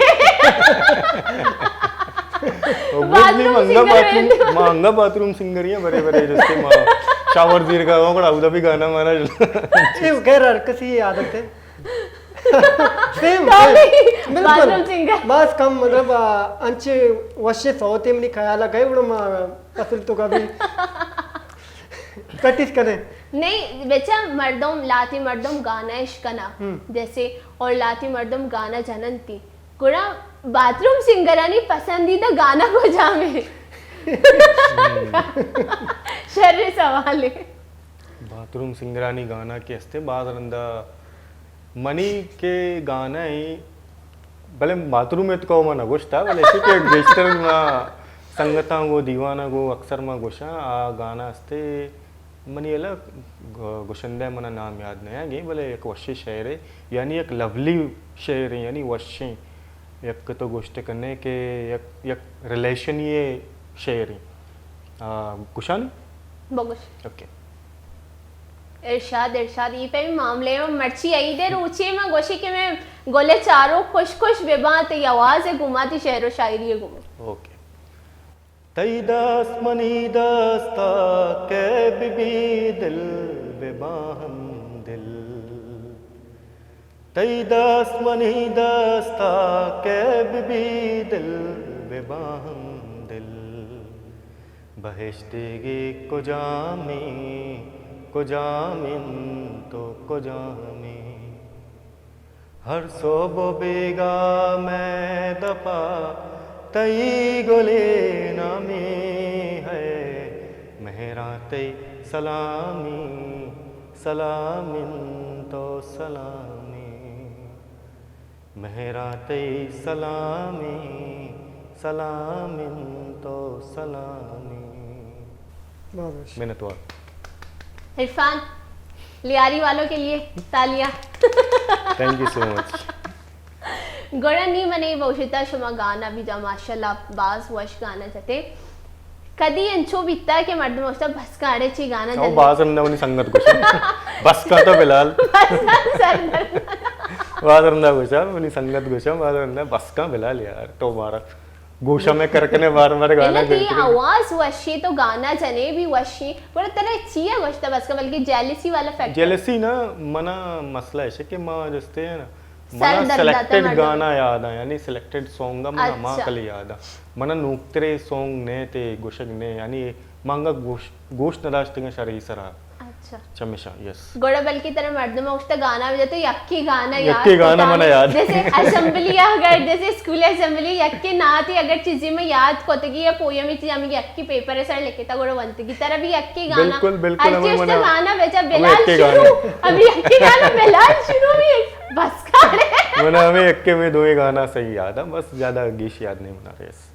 او گڈ نی، باتھ روم منگا سنگر باتھ روم، بیتگے۔ ما انگا باتھ روم سنگر ہیں، برے برے جستے ما شاور زیر کا ہوں، گڑا اودا بھی گانا مانا۔ اے خیر ہر کسی عادت ہے۔ سیم، تو سیم۔ بھی بالکل۔ Bath room singer. باز کم، مطلب، آ، انچے وشے صوت منی خیال ءَ گئے، گڑا ما اصل تو کبھی پریکٹس کریں۔ نہیں، بچا مردم، لاتی مردم گانا اش کنا، ہم۔ جیسے، اور لاتی مردم گانا جننتی۔ گڑا باتھ روم سنگرانی پسندیدہ گانا کجام ہے؟ شر سوال ہے۔ باتھ روم سنگرانی گانا کہ استے باز رندا منی کہ گانا ہیں، بلے باتھ روم ات کو ما نہ گوشتا، بلے ایسے کہ گیشتر ما سنگتاں گو دیوانا گو اکثر ما گوشاں، آ گانا استے منی الا گ-، گشندہ منا نام یاد نہ گیں، بلے یک وشیں شعرے، یعنی یک لولی شعرے، یعنی وشیں، یک تو گوشت کنے کہ یک، یک ریلیشنی شعرے۔ آ، گشانی؟ بگوش۔ اوکے۔ ارشاد، ارشاد، ای پہ معاملے میں مرچی عید روچے میں گوشی کہ میں گلے چارو خوش خوش بباں، تئی آواز گما، تئی شعر و شاعری گما۔ اوکے۔ تئی دست منی دستا کہ ببی دل بباں ہم دل۔ تئی دست منی دستا کہ ببی دل بباں ہم دل۔ بہشتیگی کجامی، کجامین تو کجامی۔ ہر صبح و بیگاہ مئے دپا تئی گلیں نامی ہے، مہراں تئی سلامی، سلامیں تو سلامی، مہراں تئی سلامی، سلامیں تو سلامی۔ بہت وش۔ منتوار۔ عرفان، لیاری والوں کے لیے تالیاں۔ تھینک یو سو مچ۔ گڑا نی من ای بوشتا شما گانا بھی جا، ماشاءاللہ باز وش گانا جتے۔ کدی انچو بیتا کہ مردم گوشتا بس کا اڑے چی گانا او جنے؟ باز رندا منی سنگت گوشا۔ بس کا تو بلال۔ بس کا سر درد۔ باز رندا گوشا، منی سنگت گوشا، باز رندا بس کا بلال یار، تو مارا گوشا میں کر کنے بار بار گانا بلے تئی گنتی۔ آواز وشی، تو گانا جنے بھی وشی، پر ترا چیا گوشتا بس کا، بلکہ جیلسی والا فیکٹر۔ جیلسی نا، منا مسئلہ ہے کہ ما جستے ہیں نا، سر منا درد آتا سلیکٹڈ مردم۔ گانا یاد آ، یعنی سلیکٹڈ سانگ منا اچھا۔ ما کلی یاد آ۔ منا نوکترے سانگ نے تے گوشگ نے، یعنی ما انگا گوش، گوش نداشتگاں شرحی سرا۔ اچھا۔ چمیشا، یس۔ گڑا بلکہ ترا مردم گوشتا گانا بجا، تو یکی گانا یاد یکی گانا کتا۔ منا یاد۔ جیسے اسمبلی اگر، جیسے اسکول اسمبلی یکی ناتی اگر چیزی میں یاد کتگی یا پویمی چیز ہمیں یکی پیپر سر لکھتا گڑا ونتگی۔ ترا بھی یکی گانا۔ بالکل، بالکل، ہر ہمیں چیز منا، گانا بجا ہمیں بلال یکی شروع۔ گانا۔ ابھی یکی گانا بلال شروع بھی بس کھڑے۔ منا ہمیں یکی میں دوئے گانا صحیح یاد ہے، بس زیادہ گیش یاد نہیں منا ریس۔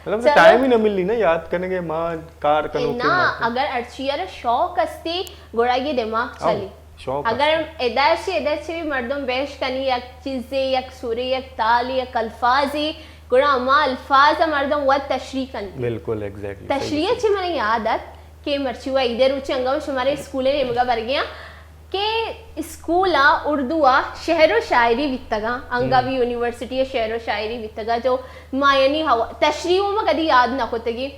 مطلب، چلو۔ ٹائم ہی نہ ملی نا یاد کرنے کے، ماں کار کنو کے نا، ماں۔ اگر ارچی ارا شوق استی، گڑا یہ دماغ آؤ، چلی۔ شوق اگر استی۔ ادھر سے، ادھر سے بھی مردم بیش کنی، یک چیزے، یک سورے، یک تالی، یک الفاظی، گڑا ہما الفاظ مردم وت تشریح کنتی۔ بالکل، ایگزیکٹلی، صحیح، تشریح صحیح۔ چی من یاد ات کہ مرچی و عید روچی انگا شمارے اسکول نیمگا برگیاں۔ کہ اسکول ء اردو ء شعر و شاعری بیتگاں، انگا ہم۔ بھی یونیورسٹی ء شعر و شاعری بیتگاں، جو ما یعنی ہوا-، تشریح ما کدی یاد نہ کتگی۔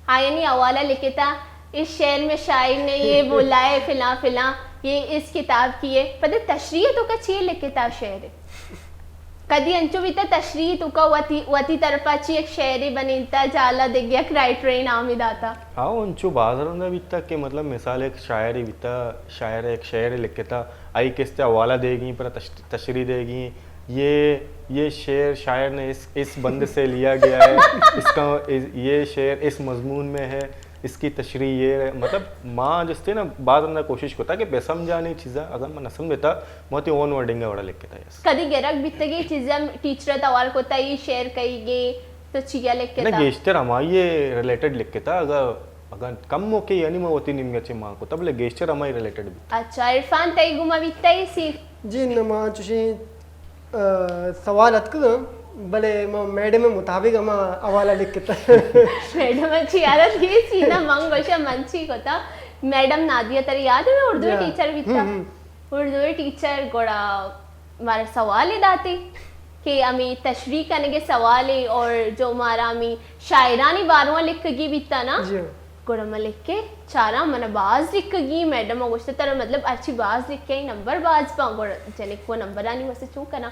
آیانی حوالہ لکھتا، اس شعر میں شاعر نے یہ بولا ہے، فلاں فلاں، یہ اس کتاب کی ہے۔ پدا تشریح تو کا چی لکھتا شعر؟ کدی انچو بیتا تشریح تو کا وتی، وتی طرفا چی ایک شعرے بنینتا، جالا دگہ یک رائٹرے نامی داتا؟ ہاں، انچو باز رندا بیتا کہ مطلب مثال ایک شاعرے بیتا، شاعر ایک شعرے لکھتا، آئی کستے حوالہ دے گی، پر تش-، تشریح دے گی، یہ، یہ شعر شاعر نے اس، اس بند سے لیا گیا ہے، اس کا، یہ شعر اس مضمون میں ہے، اس کی تشریح یہ ہے۔ مطلب، ما جستے نا باز رندا کوشش کتا کہ بے سمجھانی چیزاں اگر ما نہ سمجھتا، ما تی اون ورڈنگ وڑا لکھتا، یس۔ کدی گرگ بیتگی چیزاں ٹیچر توار کتا، یہ شعر کئی گے تو چیا لکھتا؟ نہ، گیشتر ہمائی ریلیٹڈ لکھتا، اگر، اگر کم موقع یعنی ما وتی نیمگا چے مان کتا، بلے گیشتر ہمائی ریلیٹڈ بیتا۔ اچھا، عرفان تئی گما بیتا اسی؟ جی، نہ، ما چوشیں، آ، سوال اتکگاں، بلے ما میڈم مطابق ہما حوالہ لکھتا۔ میڈم اچھی یارت یہ سی نا، من گوشا من چی کتا۔ میڈم نادیہ ترے یاد ہے، میں اردو جی۔ ٹیچر بیتا۔ ہم، ہم۔ اردو ٹیچر گڑا مارا سوالے داتے کہ ہمیں تشریح کنگے سوالے اور جو مارا ہمیں شاعرانی باروا لکھگی بیتا نا، جی۔ گڑا ما لکھے چاراں، منا باز لکھگی، میڈم ء گوشتا ترا مطلب ہرچی باز لکھے نمبر باز باں، گڑا جنک و نمبرانی واسطے چون کناں؟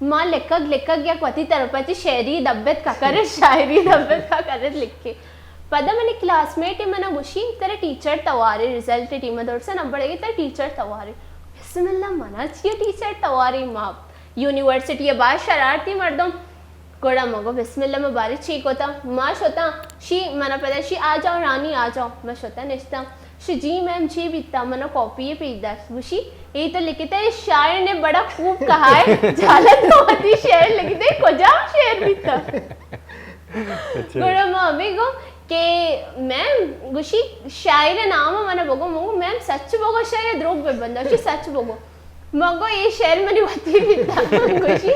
ما لکھگ لکھگ یک وتی طرفا چی شعری دبت کا کرت، شاعری دبت کا کرت لکھے۔ پدا منی کلاس میٹ منا گوشی ترا ٹیچر توارے، رزلٹ ٹیم دور سے نمبر گی ترا ٹیچر توارے۔ بسم اللہ، منا چیئے ٹیچر توارے؟ ما یونیورسٹی ء باز شرارتی مردم۔ گڑا ما گو بسم اللہ، ما بارے چی کتا؟ ما شتا، شی منا پدا شی آ جاؤ رانی آ جاؤ۔ ما شتا نشتا۔ شی جی میم چی بیتا؟ منا کاپی پیش داشت۔ گوشی اے تو لکھتے شاعر نے بڑا خوب کہا ہے۔ جالا تو وتی شعر لکھتے، کجام شعر بیتا؟ اچھا۔ گڑا ما ہمیں گو کہ میم گوشی شاعر نام منا بگو۔ من گو میم سچ بگو شاید دروگ بہ بندہ۔ شی سچ بگو۔ من گو اے شعر منی وتی بیتا۔ من گوشی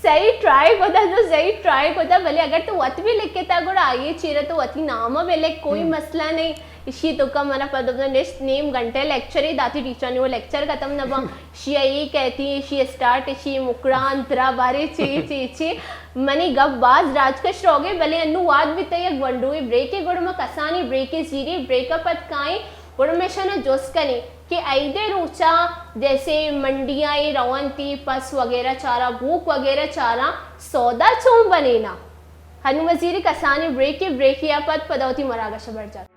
صحیح ٹرائی کتا، تو صحیح ٹرائی کتا، بلے اگر تو وت بھی لکھتا گڑا آئیے چیرا تو وتی نام بھی لکھ، کوئی مسئلہ نہیں۔ اشی تو کا منا پد نشت نیم گھنٹے لیکچر ہی داتی، ٹیچر نے وہ لیکچر ختم نہ با۔ شی اے کہتی، شی اسٹارٹ، شی مکران ترا بارے چی چی چی۔ منی گپ باز راجکش روگے، بلے انو واد بھی تے یک گونڈوی بریک ہے، گڑا ما کسانی بریک ہے زیری، بریک اپ ات کائیں۔ گڑا مئے شانا جست کنیں کہ عید ء روچا جیسے منڈیاں اے رونتی، پس وغیرہ چارا، گوک وغیرہ چارا، سودا چون بنینا؟ ہنو وزیر کسانی بریک ء، بریک ء پد پدا وتی مراگش ء برجات۔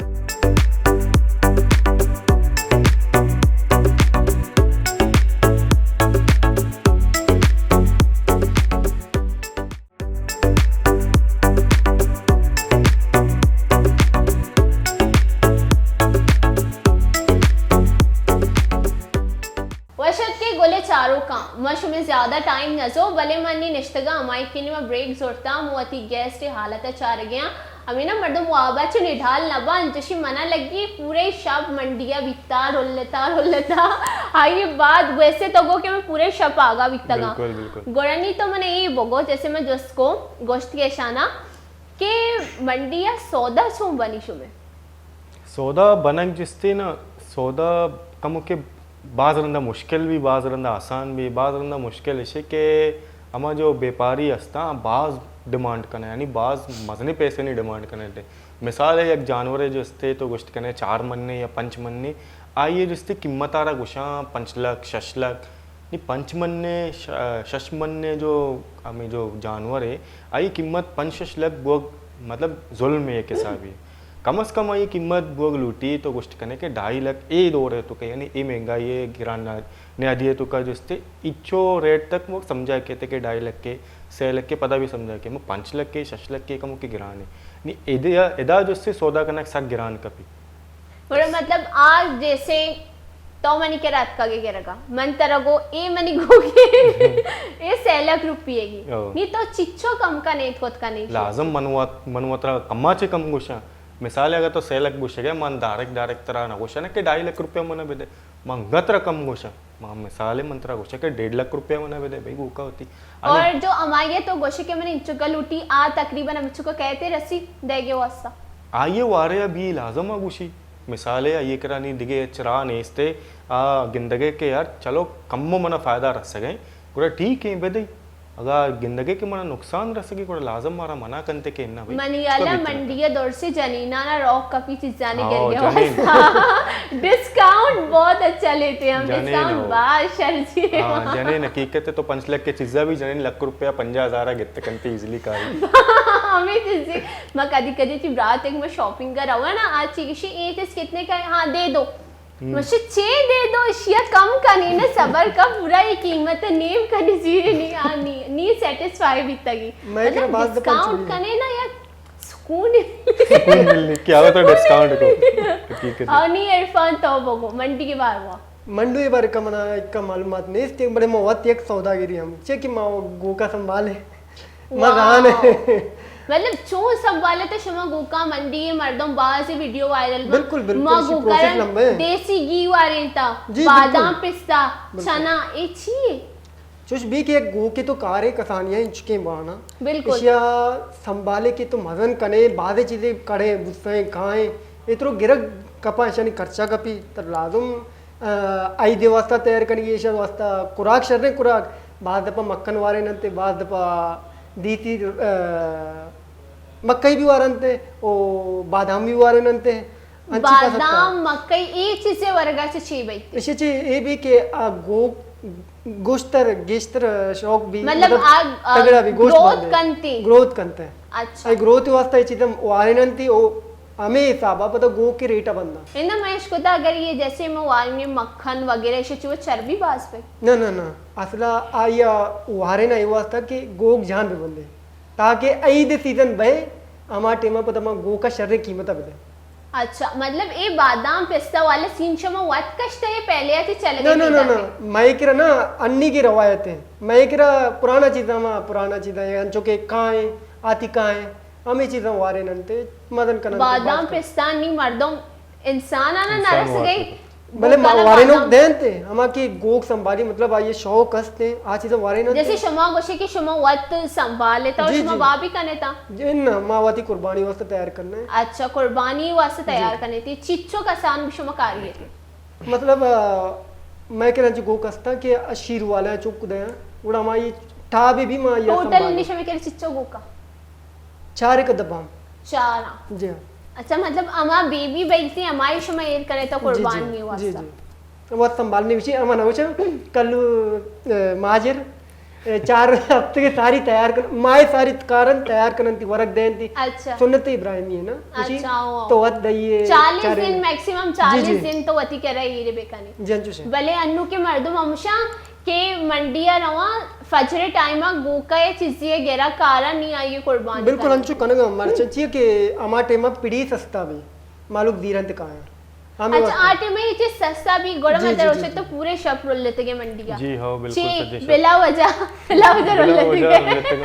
وش اتکے گل چاروکاں، ما شمے زیادہ ٹائم نہ زو، بلے من نی نشتگاں ہمائی کہ نی ما بریک زرتاں، مو وتی گیسٹ حالت چارگیاں۔ ہمینا مردم وابا چہ نڈال نہ باں، انچشی منا لگی پورے شپ منڈیا بیتا، رلتا رلتا۔ آئی بعد ویسے تو گو کہ میں پورے شپ آگا بیتگاں۔ بالکل، بالکل۔ گڑا نی تو من اے بگو، جیسے میں جست کو گوشت کے شانا کہ منڈیا سودا چون بنی شمے؟ سودا بنگ جستے نا، سودا کمو کہ باز رندا مشکل بھی، باز رندا آسان بھی۔ باز رندا مشکل اشے کہ ہما جو بیپاری ہستاں، باز ڈیمانڈ کنے، یعنی باز مزنیں پیسے نی ڈیمانڈ کنے۔ مثال ہے، یک جانورے جو استے تو گوشت کنے چار مننے یا پنچ مننے، آئیے جو استے قیمت آرا گوشاں پنچ لکھ، شش لکھ۔ نی پنچ مننے، ش-، شش مننے جو ہمیں جو جانور ہے، آئی قیمت پنچ شش لکھ بوگ، مطلب، ظلم ہے ایک حسابی۔ کم از کم آئی قیمت بوگ لوٹی تو گوشت کنے کہ ڈھائی لکھ، اے دور ہے تو کہ یعنی اے مہنگائی ہے، گران نہ-، نیادی ہے تو کا جو استے اچو ریٹ تک وہ سمجھا کہتے کہ ڈھائی لکھ کے، سے لکھ کے پدا بھی سمجھا کہ میں پنچ لکھ کے، شش لکھ کے کم کے گران ہے۔ نی ادا، ادا جو استے سودا کنک سک گران کپی۔ گڑا مطلب، آ جیسے تو منی کرا اتکگے گرگا، من ترا گو، اے منی گوکے، اے سہ لکھ روپیے گی۔ او۔ نی تو چچو کم کنے، کت کنے؟ لازم من وت، من وترا کما چے کم گوشاں۔ مثال اگر تو سہ لکھ گوشگے، من ڈائریکٹ، ڈائریکٹ ترا نہ گوشاں کہ ڈھائی لکھ روپیہ منا بدے۔ من انگا ترا کم گوشاں۔ ما مثال من ترا گوشاں کہ ڈیڑھ لکھ روپیہ منا بدے، بھئی گوکا ہوتی۔ اور جو ہمائی تو گوشے کہ من انچکا لوٹی، آ تقریباً ہم انچکا کہتے رسی دے گے واسطہ۔ آئیے وارے ابھی لازم آ گوشی۔ مثال ہے، آئیے کرا نی دگے ہچ راہ نیستے، آ گندگے کہ یار چلو کمو منا فائدہ رسگے، گڑا ٹھیک ہے بدئی۔ اگا گندگے کہ منا نقصان رسگے، گڑا لازم مارا منع کنتے کہ نہ بھئی، منی اس کو یالا بھی منڈی ہے دور سے جنینانا روک کپی چیزانے ہاں، گر گیا جنین۔ واسطہ۔ ڈسکاؤنٹ بہت اچھا لیتے ہیں ہم، جنین ڈسکاؤنٹ ہو۔ باز شر جی۔ ہاں، جنین حقیقت ہے تو پنچ لکھ کے چیزا بھی جنین لکھ روپیہ پنجاہ ہزار گت کنتے ایزیلی کاری۔ ہمیں چیزیں، میں کدی کدی چی برات ایک میں شاپنگ کر رہا ہوں نا، آج چیز اے چیز کتنے کا ہے؟ ہاں، دے دو۔ ہم۔ مشے چے دے دو، اشیا کم کنی نہ، صبر کا پورا یہ قیمت نیم کنی زیرے نی، آ، نی، نی سیٹسفائی بیتگی۔ میں مطلب، کرا بعض دفعہ ڈسکاؤنٹ چوری کنے نا، یا سکون۔ سکون ملنی، کیا ہوتا ہے ڈسکاؤنٹ کو؟ حقیقت ہے۔ اور نی عرفان تو بگو، منڈی کے بارے میں۔ منڈی کے بارے کا منا ایک کا معلومات نہیں، اس کے بڑے موت ایک سوداگری ہم، چے کہ ما گوکا سنبھالے۔ مزان ہے۔ واو۔ مطلب، چون سنبھالتے شما گوکا منڈی ہے، مردم باز ویڈیو وائرل با۔ بالکل، بالکل، ما اسی گوکا پروسیس لمبے ہیں۔ دیسی گھی وارینتا، جی، بالکل۔ بادام پستہ، بالکل۔ چنا، اے چی ہے؟ چوش بی کہ یک گوکے تو کارے کسانیاں انچکیں بانا۔ بالکل۔ اشیا سنبھالے کہ تو مزن کنے، بازے چیزیں کڑے، بوسیں، کھائیں، اے ترو گرگ کپا، اشانی خرچہ کپی، تر لازم آ، عید ءِ واسطہ تیار کنگی، ایشی واسطہ خوراک، شریں خوراک، باز دپا مکھن واریننتے، باز دپا دیسی، آ، مکئی بھی وارنتے، او بادام بھی واریننتے۔ انچی کا سکتا؟ بادام، مکئی، اے چیزیں ورگا چہ چی بیت؟ ایشی چی اے بھی کہ آ گو-، گوشتر، گیشتر شوق بھی، مطلب، مطلب، آ، آ، تگڑا بھی گوشت گروتھ بندے۔ کنتی؟ گروتھ کنتے۔ اچھا۔ اے گروتھ واسطہ اے چیزیں واریننتی، او ہمے حساب ءَ پدا گوک ءِ ریٹ ءَ بنداں۔ اناں، من اشکتا اگر یہ جیسے ما واریں مکھن وغیرہ، ایشی چی وہ چربی باز بے؟ نہ، نہ، نہ۔ اصلا آئی ءَ واریناں اے واسطہ کہ گوک جان بہ بندے۔ تاکہ عید سیزن بئے، ہما ٹائم ءَ پدا ما گوک ءَ شریں قیمت ءَ بدے۔ اچھا، مطلب اے بادام پستہ والا سین شما وت کشتا یا پہلے آتی چلگے نہ، نہ، نہ، نہ۔ مئے کرا نا انی کی روایت ہے۔ مئے کرا پرانا چیزاں، ما پرانا چیزاں، انچو کہ کائیں، آتی کائیں۔ ہمے چیزاں واریننتے، مزن کننتے، بادام باز کننتے۔ پستہ نی مردم انسان آنا انسان نرس گئی۔ بلے ما وارینوک دینتے، ہما کہ گوک سنبھالی، مطلب آئی شوق ہستے، آ چیزاں واریننتے۔ جیسے شما گوشے کہ شما وت سنبھالے تا، جی، شما جی۔ بابی کنے تا۔ جی نہ، ما وتی قربانی واسطہ تیار کرنے۔ اچھا، قربانی واسطہ جی۔ تیار کنے تی۔ چچو کسان بھی شما کاری ہے؟ مطلب، آ، مئے کرا انچو گوک ہستاں کہ آ شیر والا چک دیاں، گڑا ہمائی ٹابے بھی ما یا ٹوٹل سنبھالیں۔ نی شمے کرا چچو گوکا؟ چار ایک دبام۔ چار ہاں۔ جی ہاں۔ اچھا، مطلب، ہما بیبی بیتی، ہمائی شما ایر کنے تو جی، جی، قربانی جی، واسطہ۔ جی۔ وت سنبھالنے وچی، ہما نہ وچا، کلو، آ، ماجر، اے، چار ہفتے کے ساری تیار کن، مائے ساری کارن تیار کنن تی، ورگ دین تی۔ اچھا۔ سنت ابراہیمی ہے نا، اسی اچھا، ہاں۔ تو وت دئیے، چالیس چارے دن، میکسیمم جی، چالیس جی۔ دن تو وتی کرا ایرے بکنے۔ جی، انچوش ہے۔ بلے انو کے مردم ہمشاں کہ منڈی آ رواں، فجر ٹائم آ گوکا یا چیزی گرا کارا نی آئیے قربانی بالکل کرنے۔ انچو کنگا مرچاں چیئے کہ ہما ٹائم آ پڑی سستا بھی، مالوک زیرن تے کائیں۔ ہمیں اچھا، واسطے۔ آ ٹائم ءَ اے چیز سستا بھی، گڑا جی، مطلب جی، روچے جی، تو جی۔ پورے شپ رول لیتے گے منڈی ءَ۔ جی ہاں، بالکل چی، سچ ہے۔ بلا وجہ، بلا وجہ رول بلا لیتے وجہ گے۔ رول لیتے گے۔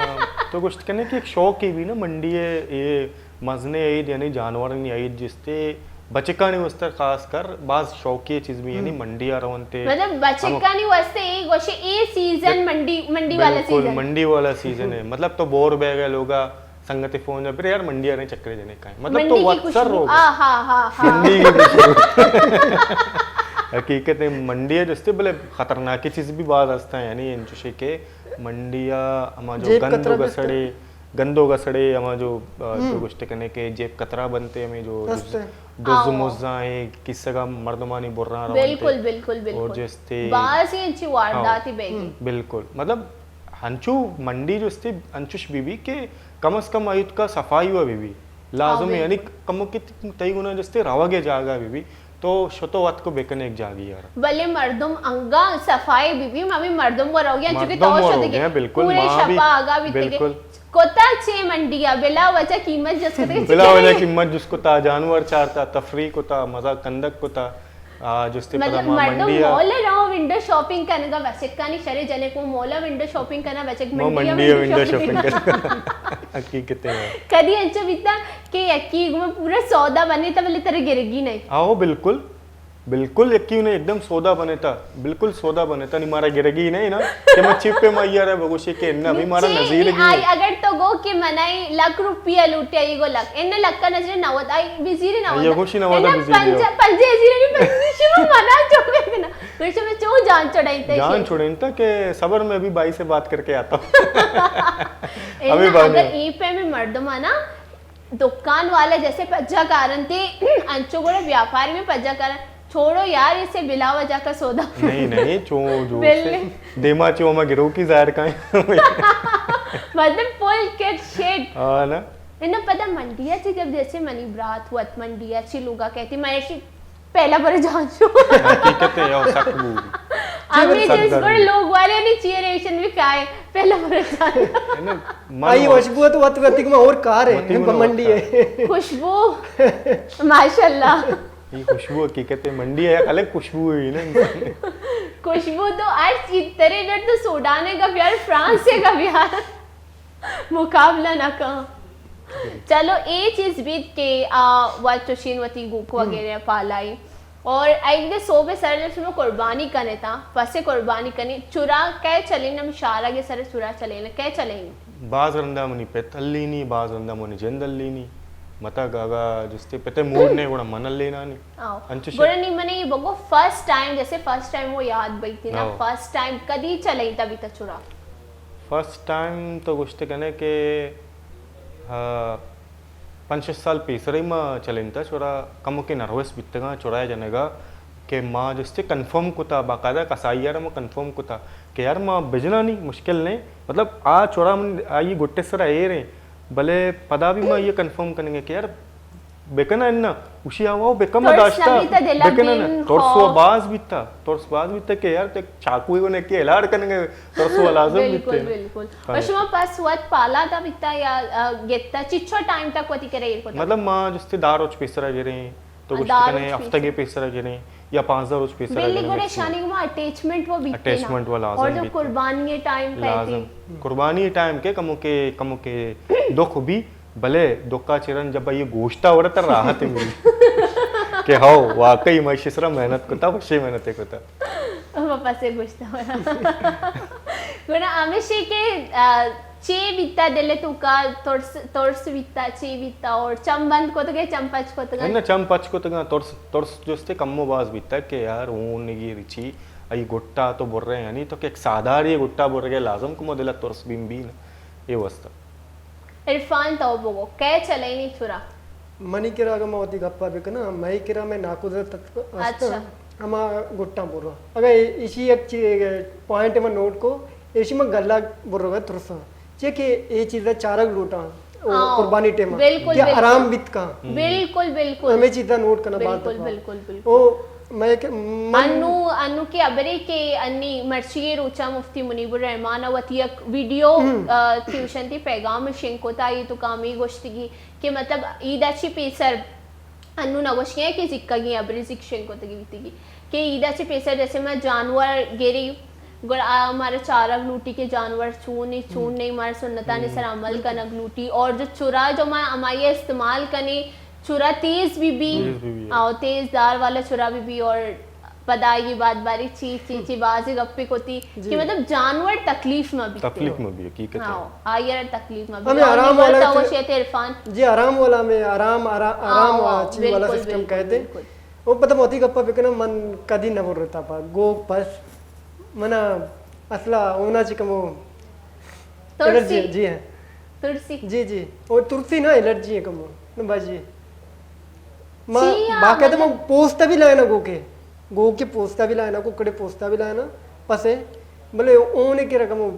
تو گوشت کنے کہ ایک شوق ہی بھی نا منڈی ءِ، اے مزنے عید یعنی جانورانی عید جستے بچکانی واسطے خاص کر باز شوقی چیز بھی یعنی ہم۔ منڈی آ رونتے۔ مطلب بچکانی واسطے اے گوشے اے سیزن منڈی، منڈی والا بالکل، سیزن۔ منڈی والا سیزن ہے۔ مطلب تو بور بہ گئے لوگا سنگت فون جا، پھر یار منڈی آ رہے چکرے جنے کائیں۔ مطلب منڈی تو کی وت سر خوشبو۔ روگ۔ آ، ہا، ہا، ہا۔ منڈی کی خوشبو۔ حقیقت ہے، منڈی ہے جستے بلے خطرناکی چیز بھی باز ہستا ہے، یعنی انچوشے کہ منڈی آ ہما جو جیب گند کترا و بہتر۔ گسڑے، گند و گسڑے، ہما جو، آ، ہم۔ جو گوشت کنے کہ جیب کترا بنتے، ہمیں جو دز، ہستے۔ دز آو۔ مزاں ہیں، کسگا مردمانی برا روانتے۔ بالکل، بالکل، اور بالکل۔ جستے باز ہی انچی وارداتی ہاں۔ بیگی۔ بالکل۔ مطلب ہنچو منڈی جستے انچوش بی بی کہ کم از کم آیوت کا صفائی و بی بی۔ لازم ہاں، ہے، یعنی بالکل۔ کمو کہ تئی گنا جستے روگ ءِ جاگہ بی بی، تو شتو وت کو بکن ایک جاگی یار۔ بلے مردم انگا صفائی بی بی، ہمیں مردم و روگ ءَ، چونکہ مردم تو و شدگے روگ ءَ، بالکل، پورے ما بھی، شپا آگا بیتگے۔ بالکل۔ کتا چے منڈی ءَ بلا وجہ قیمت جس کتگے۔ بلا وجہ قیمت جس کتا، جانور چارتا، تفریح کتا، مزہ کندگ کتا۔ آ، جستے پدا مطلب ما مردم منڈی آ۔ مال ءَ رو ونڈو شاپنگ کنگا بچکانی شرے جنے کو مال ءَ ونڈو شاپنگ کنا بچک ما منڈی آ منڈی آ ونڈو ونڈو شاپنگ شاپنگ کنا۔ کنا۔ حقیقت ہے۔ کدی انچو بیتا کہ یکی گو پورا سودا بنے تا بلے ترے گرگی نہیں۔ آو بالکل۔ بالکل یکی نے ایک دم سودا بنے تا۔ بالکل سودا بنے تا۔ نی مارا گرگی نہیں نا۔ کہ ما چپ پہ ما یار بگوشے کہ نہ بھی مارا نزیر گی۔ آئی اگر تو گو کہ منائی لکھ روپیہ لوٹیا یہ گو لکھ۔ ان لکھ کا نظر نود آئی بزیر نود۔ یہ گوشی نود بزیر۔ پنجہ، پنجہ ہزار نہیں پنجہ شما منا چوکے کنا۔ پھر شما چو جان چھڑائیں تا جان چھڑائیں تا کہ صبر میں ابھی بھائی سے بات کر کے آتا ہوں۔ ابھی بعد اگر میں۔ ای پہ میں مردم آنا دکان والا جیسے پجا کارن تے انچو گڑا بیاپاری میں پجا کارن چھوڑو یار اسے بلا وجہ کا سودا۔ نہیں، نہیں، چو جو بلے۔ دیما چو ہما گرو کی ظاہر کائیں۔ مطلب فل کٹ شٹ۔ ہاں نا۔ انہاں پتہ منڈیا چی جب جیسے منی برات وت منڈیا چی لوگا کہتی میں ایسی پہلا بر جان شو۔ حقیقت ہے، یو سک بو۔ ہمیں جس بڑے لوگ والے نے چیئر ایشن بھی کائے، پہلا بر جان۔ آئی خوشبو تو وت وتی میں اور کار ہے، منڈی ہے۔ خوشبو، ماشاءاللہ۔ یہ خوشبو حقیقت ہے، منڈی ہے، الگ خوشبو ہے نا۔ خوشبو تو ہر چیز ترے ڈر تو سوڈانے کا پیار، فرانس سے کا پیار۔ مقابلہ نہ کن۔ چلو، اے چیز بیت کہ آ وت چوشین وتی گوک وغیرہ پالائی۔ اور ایک دے صوبے سر جب شما قربانی کنے تا، پسے قربانی کنے، چرا کئے چلین، ہم شارگ سر چرا چلین، کئے چلین؟ باز رندا منی پت ہلینی، باز رندا منی جند ہلینی۔ متگ، اگا جستے پتے موڈ نے گڑا من لینا نی۔ آؤ۔ انچو شے۔ گڑا نی منے یہ بگو فرسٹ ٹائم، جیسے فرسٹ ٹائم وہ یاد بیتی نا، آؤ۔ فرسٹ ٹائم کدی چلائیتا بیتا چورا؟ فرسٹ ٹائم تو گوشتے کنے کہ، آ، پنچ شش سال پیسر ہی ما چلینتا چورا کمو کے نروس بیتگاں چورا جنگا کہ ما جستے کنفرم کتا، باقاعدہ کسائی یار ما کنفرم کتا کہ یار ما بجنانی مشکل نے، مطلب آ چورا من آئی گٹے سر ایر ہیں، بلے پدا بھی ما یہ کنفرم کنیں گے کہ یار بکن انّا، اشی آواو بکن ترس داشتا، نہ بیتا دلا بکن انّا۔ بین ترس و خوف۔ باز بیتا، ترس باز بیتا کہ یار تے چاکوی کو نے کہ الاڑ کنیں گے، ترس و لازم بیتے۔ بالکل، بالکل۔ ہاں۔ اور شما پس وت پالا دا بیتا یا، آ، گتا چچو ٹائم تک وتی کرے ایر کتا؟ مطلب ما جستے دار روچ پیسرا گریں، تو آ، گوشت دار کنے روچ ہفتگے پیسرا۔ پیسرا گریں یا پانزدہ روچ پیسرا بلی گریں گڑے میکسیمم۔ شانی گما اٹیچمنٹ وہ بیتے نا۔ اٹیچمنٹ وہ لازم اور جو بیتے۔ قربانی ٹائم لازم۔ کہتی۔ قربانی ٹائم کے کمو کے، کمو کے دکھ بھی، بلے دکھا چرن جب یہ گوشتا وڑا تر راحت ملی کہ ہاؤ، واقعی میں شسرا محنت کتا، وشے محنت کتا۔ واپس گوشتا وڑا۔ گڑا ہمیشی کہ، آ، چے بیتا دل توکا ترس، ترس بیتا، چے بیتا اور چم بند کتگے، چم پچ کتگا؟ نہ، چم پچ کتگا، ترس، ترس جستے کمو باز بیتا کہ یار اون نگی رچی، ای گٹا تو برے یعنی تو کہ ایک ساداری گٹا برگے لازم کمو دل ترس بیم بین، یہ واسطہ۔ عرفان تو بگو، کئے چلینی چورا؟ منی کرا اگہ ما وتی گپا بکناں، مئے کرا مئے ناکوزہ تت است، اچھا۔ ہما گٹاں برو۔ اگہ ایشی یک چی-، پوائنٹ ما نوٹ کو، ایشی ما گلہ برو گا ترساں۔ چے کہ اے چیزا چارگ لوٹاں، او ہاں، قربانی ٹائم بالکل، کہ بالکل۔ آرام بیت کاں۔ بالکل، بالکل۔ ہمیں چیزا نوٹ کرنا بات بالکل، بالکل، بالکل۔ او مئے کہ من انو، انو کہ ابرے کہ انی مرچی روچا مفتی منیب الرحمان وتی یک ویڈیو، ہم۔ آ، ٹیوشن تی پیغام شنگ کتا، یہ تو کامی گوشتگی کہ مطلب عیدا چی پیسر انو نہ گوشگی کہ زکگی ابری زک شنگ کتگی بیتگی کہ عیدا چی پیسر جیسے ما جانور گری گڑا آ مارا چارگ لوٹی کہ جانور چون ای چون نہیں، مارا سنتانی سر عمل کنگ لوٹی اور جو چرا جو ما ہمائی استعمال کنے چرا تیز بھی بھی، تیز بھی بھی، ہاں۔ آؤ تیز دار والا چرا بھی بھی اور پدا یہ بات باری چی، چی، چی بازی گپی کوتی جی۔ کہ مطلب جانور تکلیف ما بیتے۔ تکلیف ما بھی حقیقت ہے۔ ہاں، آئیر تکلیف ما بھی۔ ہمیں اور آرام نگور والا تا چ-، وشیت عرفان۔ جی، آرام والا میں آرام، آرام، آرام ہاں، وا-، چی والا بالکل، سسٹم بالکل، کہتے۔ بالکل۔ وہ پتہ موتی گپا بکنا من کدی نہ بول رہتا پا۔ گو پس منا اصلا ہونا چی کمو ترسی۔ الرجی، جی ہاں۔ ترسی۔ جی، جی۔ اور ترسی نا الرجی ہے کمو۔ نہ بس جی۔ ما چی آ باقاعدہ مطلب؟ ما پوستا بھی لائنا گو کے۔ گو کے پوستا بھی لائنا، ککڑے پوستا بھی لائنا۔ پسے، بلے اونے کے رقم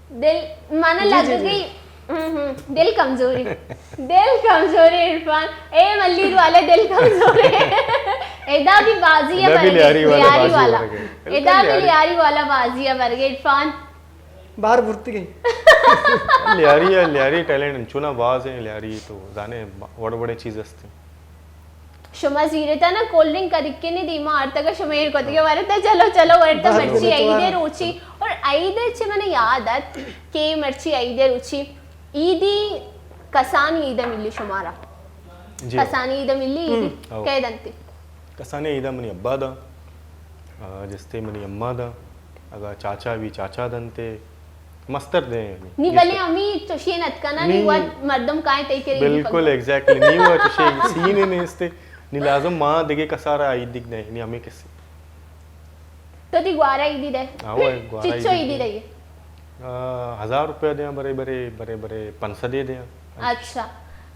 دل مانا جی، لگ جی، جی۔ گئی۔ ہم، ہم۔ دل کمزوری۔ دل کمزوری عرفان۔ اے ملیر والے دل کمزوری۔ ادا بھی بازی ہے ادا بھی برگے، لیاری والا لیاری بازی والا۔ برگے۔ ادا بھی لیاری۔ لیاری والا بازی ہے برگے عرفان۔ باہر برتی گئی۔ لیاری ہے، لیاری ٹیلنٹ انچونا باز ہیں، لیاری تو زانے وڑ وڑے چیز ہستے۔ شما زیرتا نا کولڈ ڈرنک کا دکنے دیما آرتگا شما ایر کتگے ورتا، چلو، چلو، ورتا بس، مرچی بس، عید بس۔ روچی۔ اور عید چے منے یاد ات کہ مرچی عید روچی عیدی کسانی عید ملی شمارا؟ جی۔ کسانی عید ملی عیدی ہم۔ کئے دنتی؟ کسانی عید منی ابا دا، آ، جستے منی اما دا، اگا چاچا بھی چاچا دنتے، مستر دے۔ نی بلے ہمیں چوشی نت کنا، نی نی۔ وت مردم کائیں تئی کرے عیدی بالکل پگا۔ ایگزیکٹلی، نی وہ چوشی سین ہی نیستے، نی لازم ما دگے کسارا عید دگ دے، نی ہمیں کسی۔ تو دی گوارا عیدی دے؟ ہاں، وہ گوارا چچو عیدی عیدی دے۔ دے؟ آ، ہزار روپیہ دیاں، برے، برے، برے، برے، پنچ سدے دیاں۔ اچھا۔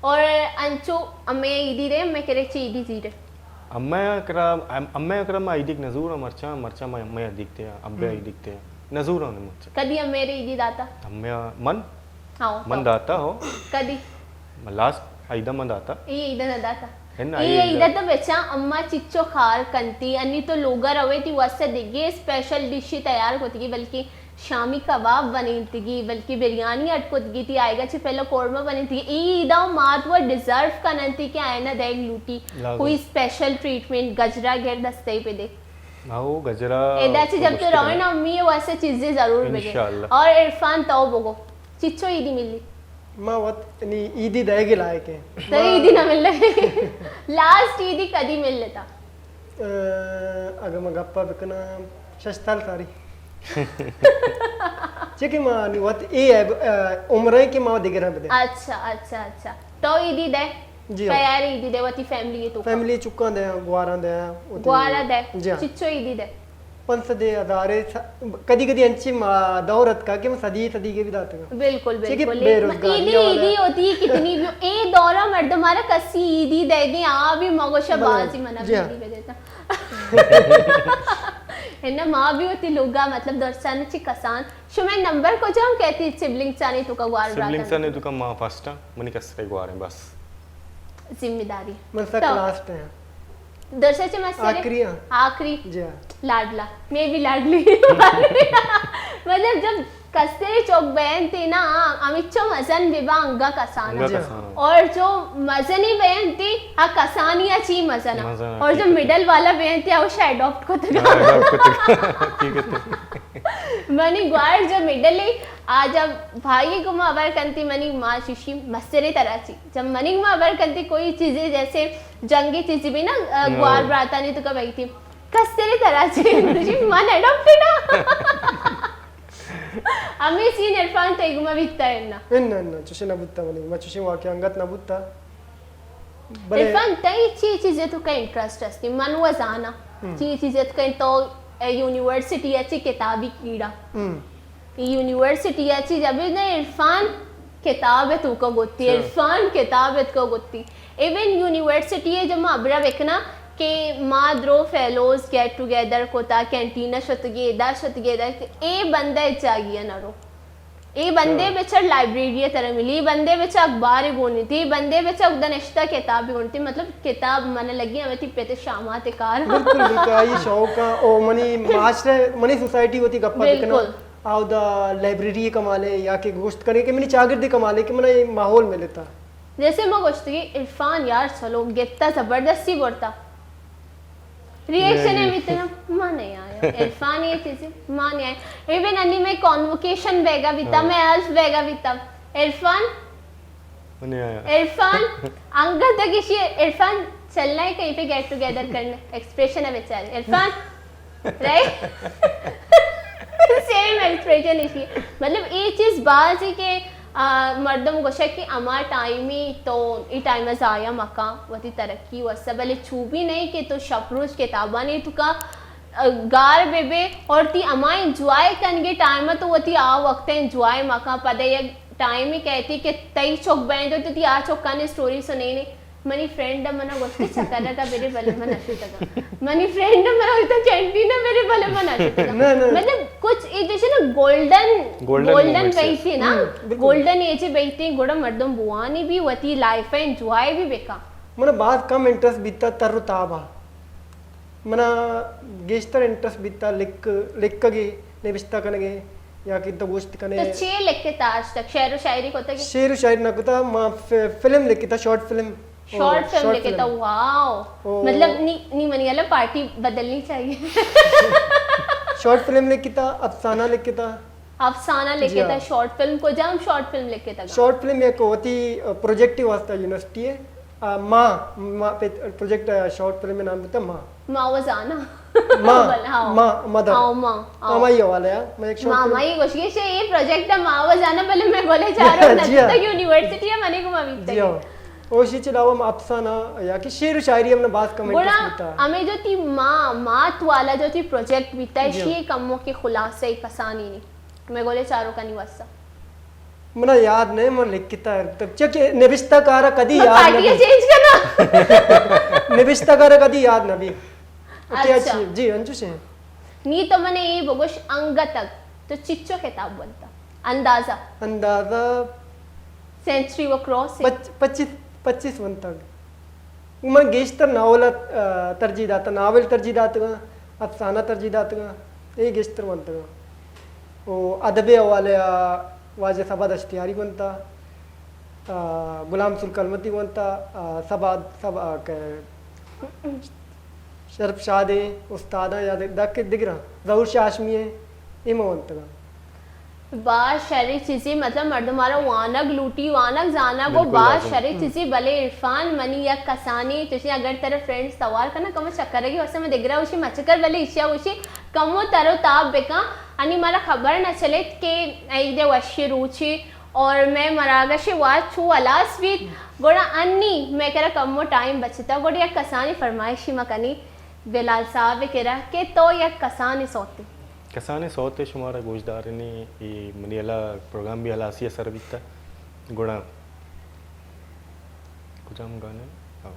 اور انچو امے عیدی دے، امے کرے چی عیدی زیرے؟ امے کرا، ام-، امے کرا ما عیدیک نزور مرچاں، مرچاں ما امے عیدیک دیاں، ابے ہم۔ عیدیک دیاں۔ نزور نے مرچاں۔ کدی امے رے عیدی داتا؟ امے من؟ ہاں، من تو۔ داتا ہو۔ کدی؟ لاسٹ عیدہ من داتا۔ اے عیدہ نہ داتا۔ ہن اے آئی عیدہ تو بچا اما چچو خار کنتی، انی تو لوگا روے تی واسطہ دگے اسپیشل ڈشی تیار کتگی، بلکہ شامی کباب بنینتگی، بلکہ بریانی اٹ کتگی تی، آئیگا چہ پہلا قورمہ بنینتگی۔ اے عیدا مات و ڈیزرو کننتی کہ آئینہ دیگ لوٹی۔ لازم۔ کوئی اسپیشل ٹریٹمنٹ گجرا گر دستے پہ دے۔ ہاں، وہ گجرا ادا چہ تو جب تو گوشت روئے کرنا۔ نا امی واسطہ چیزیں ضرور بگے۔ انشاءاللہ۔ اور عرفان تو بگو، چچو عیدی ملی؟ ما وت نی عیدی دئیگے لائق ہیں۔ تری ما عیدی نہ مل رہی۔ لاسٹ عیدی کدی مل لیتا؟ اے، اگر ما گپا بکناں، شش سال ساری۔ چکہ ما نی وت اے ہے، اے، عمر ہے کہ ما دگراں بدے۔ اچھا، اچھا، اچھا۔ تو عیدی دے؟ جی ہاں۔ کیا یار عیدی دے وتی فیملی تو؟ فیملی چکاں دے، گواراں دے، وتی گوارا دے؟ جی ہاں۔ چچو عیدی دے؟ پنچ سد ہزار، کدی کدی انچی ما-، دور اتکا کہ من سدی سدی کے بھی داتگا۔ بالکل، چی کہ بالکل۔ بے روزگاری عیدی، والا عیدی ہوتی ہے کتنی بھی۔ اے دورا مردم مارا کسی عیدی دے گی، آ بھی مگوشا بلے۔ بازی منا جی ہاں۔ عیدی دے دیتا۔ انہ ما بھی ہوتی لوگا، مطلب، درسانی چی کسان۔ شمئے نمبر کجام کہتی سبلنگسانی تو کا گوار براتانی؟ سبلنگسانی تو کا ما فرسٹ ہاں، منی کسرے گواریں بس۔ ذمہ داری۔ من سک تو لاسٹ ہیں۔ درسے چہ مسترے؟ آخری ہاں۔ آخری؟ جی ہاں۔ لاڈلا۔ میں بھی لاڈلی۔ مطلب جب کسترے چوک بینتی نا، ہمیچو مزن ببا انگا کسانا۔ انگا جی ہاں۔ کسانا۔ اور جو مزنی بینتی، ہا کسانی چی مزنا۔ مزنا، اور جو ٹھیک ہے۔ مڈل والا بینتی، ہا شاید اڈاپٹ کتگا۔ ہاں، اڈاپٹ کتگا۔ ٹھیک ہے۔ منی گوار جو مڈل ای، آ جب بھائی گما ابر کنتی منی ما ششی مسترے ترا چی۔ جب منی ما ابر کنتی کوئی چیزیں جیسے جنگی چیزیں بھی نا، آ، ہاں۔ گوار براتانی تو کا بھائی تھی۔ کسترے ترا چی؟ من اڈاپٹ نا۔ ہمیں سین عرفان تئی گما بیتا ہے نا؟ انہ، انہ، چوشے نہ بوتا منی، ما چوشے واقعہ انگت نہ بوتا۔ بلے عرفان، تئی چی چیزیں تو کا انٹرسٹ ہستی؟ من و زانا۔ ہم۔ چی چیزیں تو کا تو، اے، یونیورسٹی اچی کتابی کیڑا۔ ہم۔ یونیورسٹی اچی جب نے عرفان کتاب ہے تو کا گوتی، اچھا۔ عرفان کتاب ہے تو کا گوتی۔ ایون یونیورسٹی ہے جب ما ابرا بکنا کہ ما درو فیلوز گیٹ ٹوگیدر کوتا، کینٹین شتگی، ادا شتگی، ادا شتگی، اے بندہ اچ جاگی نہ رو۔ اے بندے ہاں۔ بچار لائبریری ترا ملی، اے بندے بچار اخبار گونی تھی، اے بندے بچار ادا نشتہ کتاب گونی تھی، مطلب کتاب من لگی ہمیں تھی پت شامات کار۔ بالکل، بالکل، آئی شوق ہے، او منی معاشرے، منی سوسائٹی ہوتی گپا بکنا، بالکل۔ آو دا لائبریری کمالے یا کہ گوشت کرے کہ منی چاگردی کمالے کہ منا یہ ماحول ملتا۔ جیسے ما گوشتگی عرفان یار چلو گپتا زبردستی برتا۔ ری ایکشن نہیں۔ ہے بیتنا، ما نہیں آیا۔ عرفان یہ چیزیں، ما نہیں آیا۔ ایون انی میں کانووکیشن بیگا بیتا، ہاں۔ میں الف بیگا بیتا۔ عرفان، ما نہیں آیا۔ عرفان، انگت تک اسی عرفان چلنا ہے کہیں پہ گیٹ ٹوگیدر کرنے۔ ایکسپریشن ہے بیچارے۔ عرفان، رائٹ؟ سیم ایکسپریشن اسی۔ مطلب، یہ چیز باز ہے کہ آ، مردم گوشگ کہ ہما ٹائمی تو ای ٹائم ضائع مکاں وتی ترقی واسطہ، بلے چو بھی نہیں کہ تو شپ روچ کتابانی توکا، آ، گار بہ بے اور تی ہما انجوائے کنگے ٹائم تو وتی آ وقت انجوائے مکاں، پدا یک ٹائمی کہتی کہ تئی چک بین تو تی آ چکانی سٹوری سنینے۔ منی فرینڈ ء منا گوشت کہ چکرگ ء برے بلے من نشتگاں۔ منی فرینڈ ء منا گوشت کینٹین ء برے بلے من نشتگاں۔ نہ، نہ۔ مطلب کچھ اے جیسے نا گولڈن، گولڈن گولڈن مومنٹس ہے۔ بیتی نا، ہم، بالکل۔ گولڈن ایج بیتی گڑا مردم بوانی بھی وتی لائف ء انجوائے بھی بکا۔ منا باز کم انٹرسٹ بیتا تر و تاب ء۔ منا گیشتر انٹرسٹ بیتا لکھ، لکھگے، نبشتہ کنگے یا کہ تو گوشت کنے۔ تو چے لکھتا آج تک؟ شعر و شاعری کتگی؟ شعر و شاعری نہ کتا، ما ف-، فلم لکھتا، شارٹ فلم۔ شارٹ او، فلم شارٹ لکھتا، فلم۔ واو۔ او۔ مطلب نی، نی منی والا پارٹی بدلنی چاہیے۔ شارٹ فلم لکھتا، افسانہ لکھتا۔ افسانہ جی لکھتا، ہاں۔ شارٹ فلم، کجام شارٹ فلم لکھتا؟ شارٹ فلم یک وتی پروجیکٹ واسطہ یونیورسٹی ہے۔ آ، ماں، ماں پہ پروجیکٹ، آ، شارٹ فلم نام بوتا ماں۔ ماں و زانا۔ ماں، بل، ہاں۔ ماں، مدر۔ ہاں، ماں، ہاں۔ ہمائی حوالے ہے۔ میں ایک شارٹ ماں، فلم ماں ہی گوشگی شے، یہ پروجیکٹ ہے ماں و زانا، بلے میں بولے چارو جی ہاں۔ نہ تو یونیورسٹی ہے، منے کو ماں بیتا جی ہی۔ ہاں۔ اوشی چلاوا میں افسانہ یا کہ شعر و شاعری ہم نے باز کم انٹرسٹ بیتا۔ ہمیں جو تی ماں، مات والا جو تی پروجیکٹ بیتا ہے، جی ہاں۔ شی کمو کے خلاصہ ہی کسانی نہیں۔ میں گولے چارو کنی واسطہ۔ منا یاد نہیں، من لکھتا ہے۔ تب چہ کہ نبشتہ کارا کدی من یاد پارٹی نبی۔ چینج کرنا۔ نبشتہ کارا کدی یاد نبی۔ کیا اچھا۔ چی-، جی، انچو سے۔ نی تو منے یہ بگوش انگتک تو چچو کتاب بنتا۔ اندازہ۔ اندازہ۔ سینچری و کراس ہے۔ پچ-، پچیس، پچیس ونتگ۔ من گیشتر ناول ء، آ، ترجیح داتا، ناول ترجیح داتگاں، افسانہ ترجیح داتگاں، اے گیشتر ونتگاں۔ او ادب ء حوالے ء واجہ صبا دشتیاری ونتا، آ، غلام رسول کلمتی ونتا، آ، صبا، صبا کہ شرف شاد ء استاداں یا دگہ دگراں، ظہور شاہ ہاشمی ء، اے ما ونتگاں۔ باز شریں چیزے، مطلب مردم مارا وانگ لوٹی، وانگ زانگ و بالکل باز لازم۔ شریں چیزے، بلے عرفان منی یک کسانی چوشیں اگر ترا فرینڈز توار کناں کمو چکرگی واسطہ من دگرا گوشی مچکر، بلے ایشیا گوشی کمو تر و تاب بکن، انی مارا خبر نہ چلیت کہ عید وشی روچے اور مئے مراگش ءِ وھد چو ھلاس بیت، گڑا انی مئے کرا کمو ٹائم بچتا، گڑا یک کسانی فرمائشی ما کنی بلال صاحب ءِ کرا کہ تو یک کسانی سوتے۔ کسانی سوتے شمارا گوشدارنی، اے منی ھلا پروگرام بھی ھلاسی ءَ سر بیتا، گڑا کجام گانے؟ ھاں۔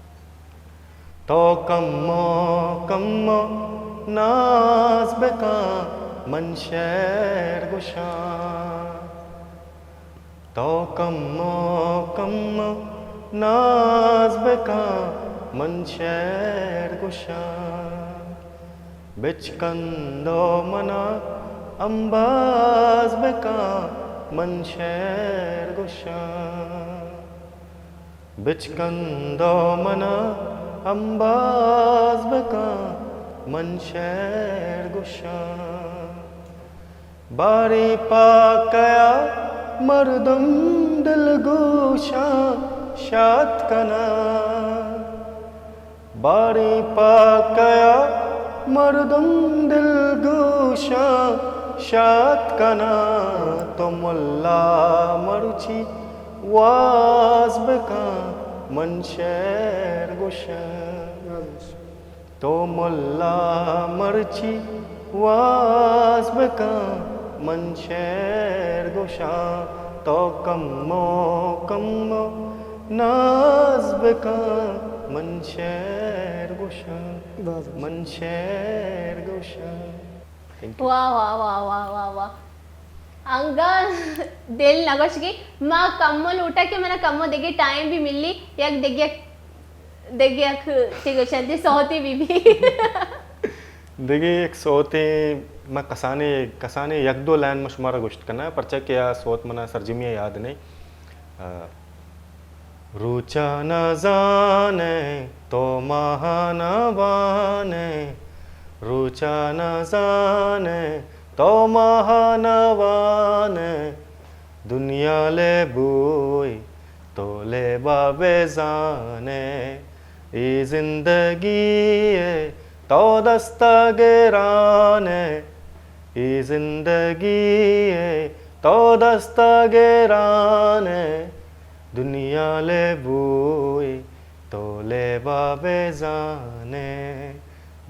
تو کمو کمو ناز بکن، من شعر گوشاں۔ تو کمو کمو ناز بکن، من شعر گوشاں۔ بچکندو منا امباز بکن، من شعر گوشاں۔ بچکندو منا امباز بکن، من شعر گوشاں۔ باریں پہ کیا مردم دلگوشاں شات کناں۔ باریں پہ کیا مردم دلگوشاں شات کناں۔ تو ملا مرچی واز بکن، من شعر گوشاں۔ تو ملا مرچی واز بکن، من شعر گوشاں۔ تو کمو کمو ناز بکن، من شعر گوشاں۔ من شعر گوشاں۔ واہ، واہ، واہ، واہ، واہ، واہ۔ انگا دل نہ گوشگی، ما کمو لوٹا کہ منا کمو دگہ ٹائم بھی ملی، یک دگہ، دگہ یک چی گوشنتی سوتے بھی بھی۔ دگہ یک سوتے ما کسانے، کسانے یک دو لائن ما شمارا گوشت کناں، پرچا کہ آ سوت منا سرجمی یاد نہیں۔ آ، روچا نہ زانئے تو ماہا نہ وانئے، روچا نہ زانئے تو ماہا نہ وانئے، دنیا لیبوئی تو لیبا بزانئے، اے زندگی ءَ تو دستا گرانئے، اے زندگی ءَ تو دستا گرانئے، دنیا لیبوئی تو لیبا بزانئے،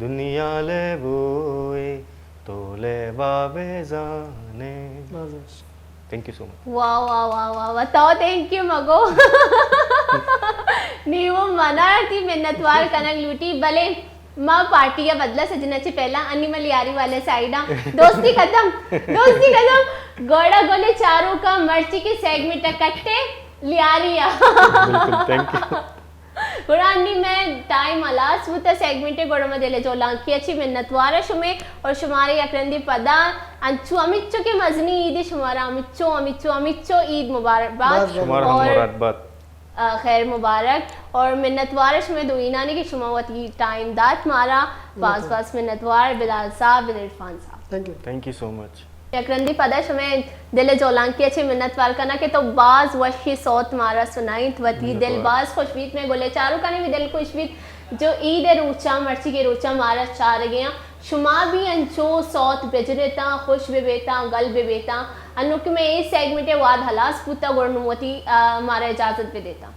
دنیا لیبوئی تو لیبا بزانئے۔ باز وش۔ تھینک یو سو مچ۔ واہ، واہ، واہ، واہ، واہ، تو تھینک یو مگو۔ نی وہ منا تی منتوار کنگ لوٹی، بلے ما پارٹی ءَ بدلا سجنا چہ پہلا انی ما لیاری والے سائیڈ ءَ۔ دوستی ختم، دوستی ختم۔ گوڑا گلے چاروکاں مرچی کے سیگمنٹ ءَ کٹے لیاری ءَ۔ بالکل، تھینک یو۔ گڑا انی مئے ٹائم ہلاس بوتا سیگمنٹ ءَ، گڑا ما دل جولانکی ءَ چہ منتوار ءَ شمے اور شمارے یک رندے پدا انچو ہمچو کہ مزنی عید شمارا ہمچو، ہمچو، ہمچو عید مبارک بات۔ باز باز۔ شمارا ہم اور مراد بات۔ آ، خیر مبارک اور منتوار شمے دوئینانی کہ شما وتی ٹائم دات مارا۔ باز باز منتوار بلال صاحب، بن عرفان صاحب۔ Thank you. Thank you so much. یک رندی پدا شمے دل جولانکی ءَ چہ منتوار کناں کہ تو باز وشی سوت مارا سنائینت، وتی دل باز خوش بیت، مئے گلے چاروکانی بھی دل خوش بیت جو عید ءِ روچاں، مرچی کے روچاں مارا چارگیاں۔ شما بھی انچو سوت بجنتاں، خوش ببیتاں، گل ببیتاں۔ انو کہ مئے اے سیگمنٹ ءِ واد ہلاس بوتا، گڑا نوں وتی، آ، مارا اجازت بدیتاں۔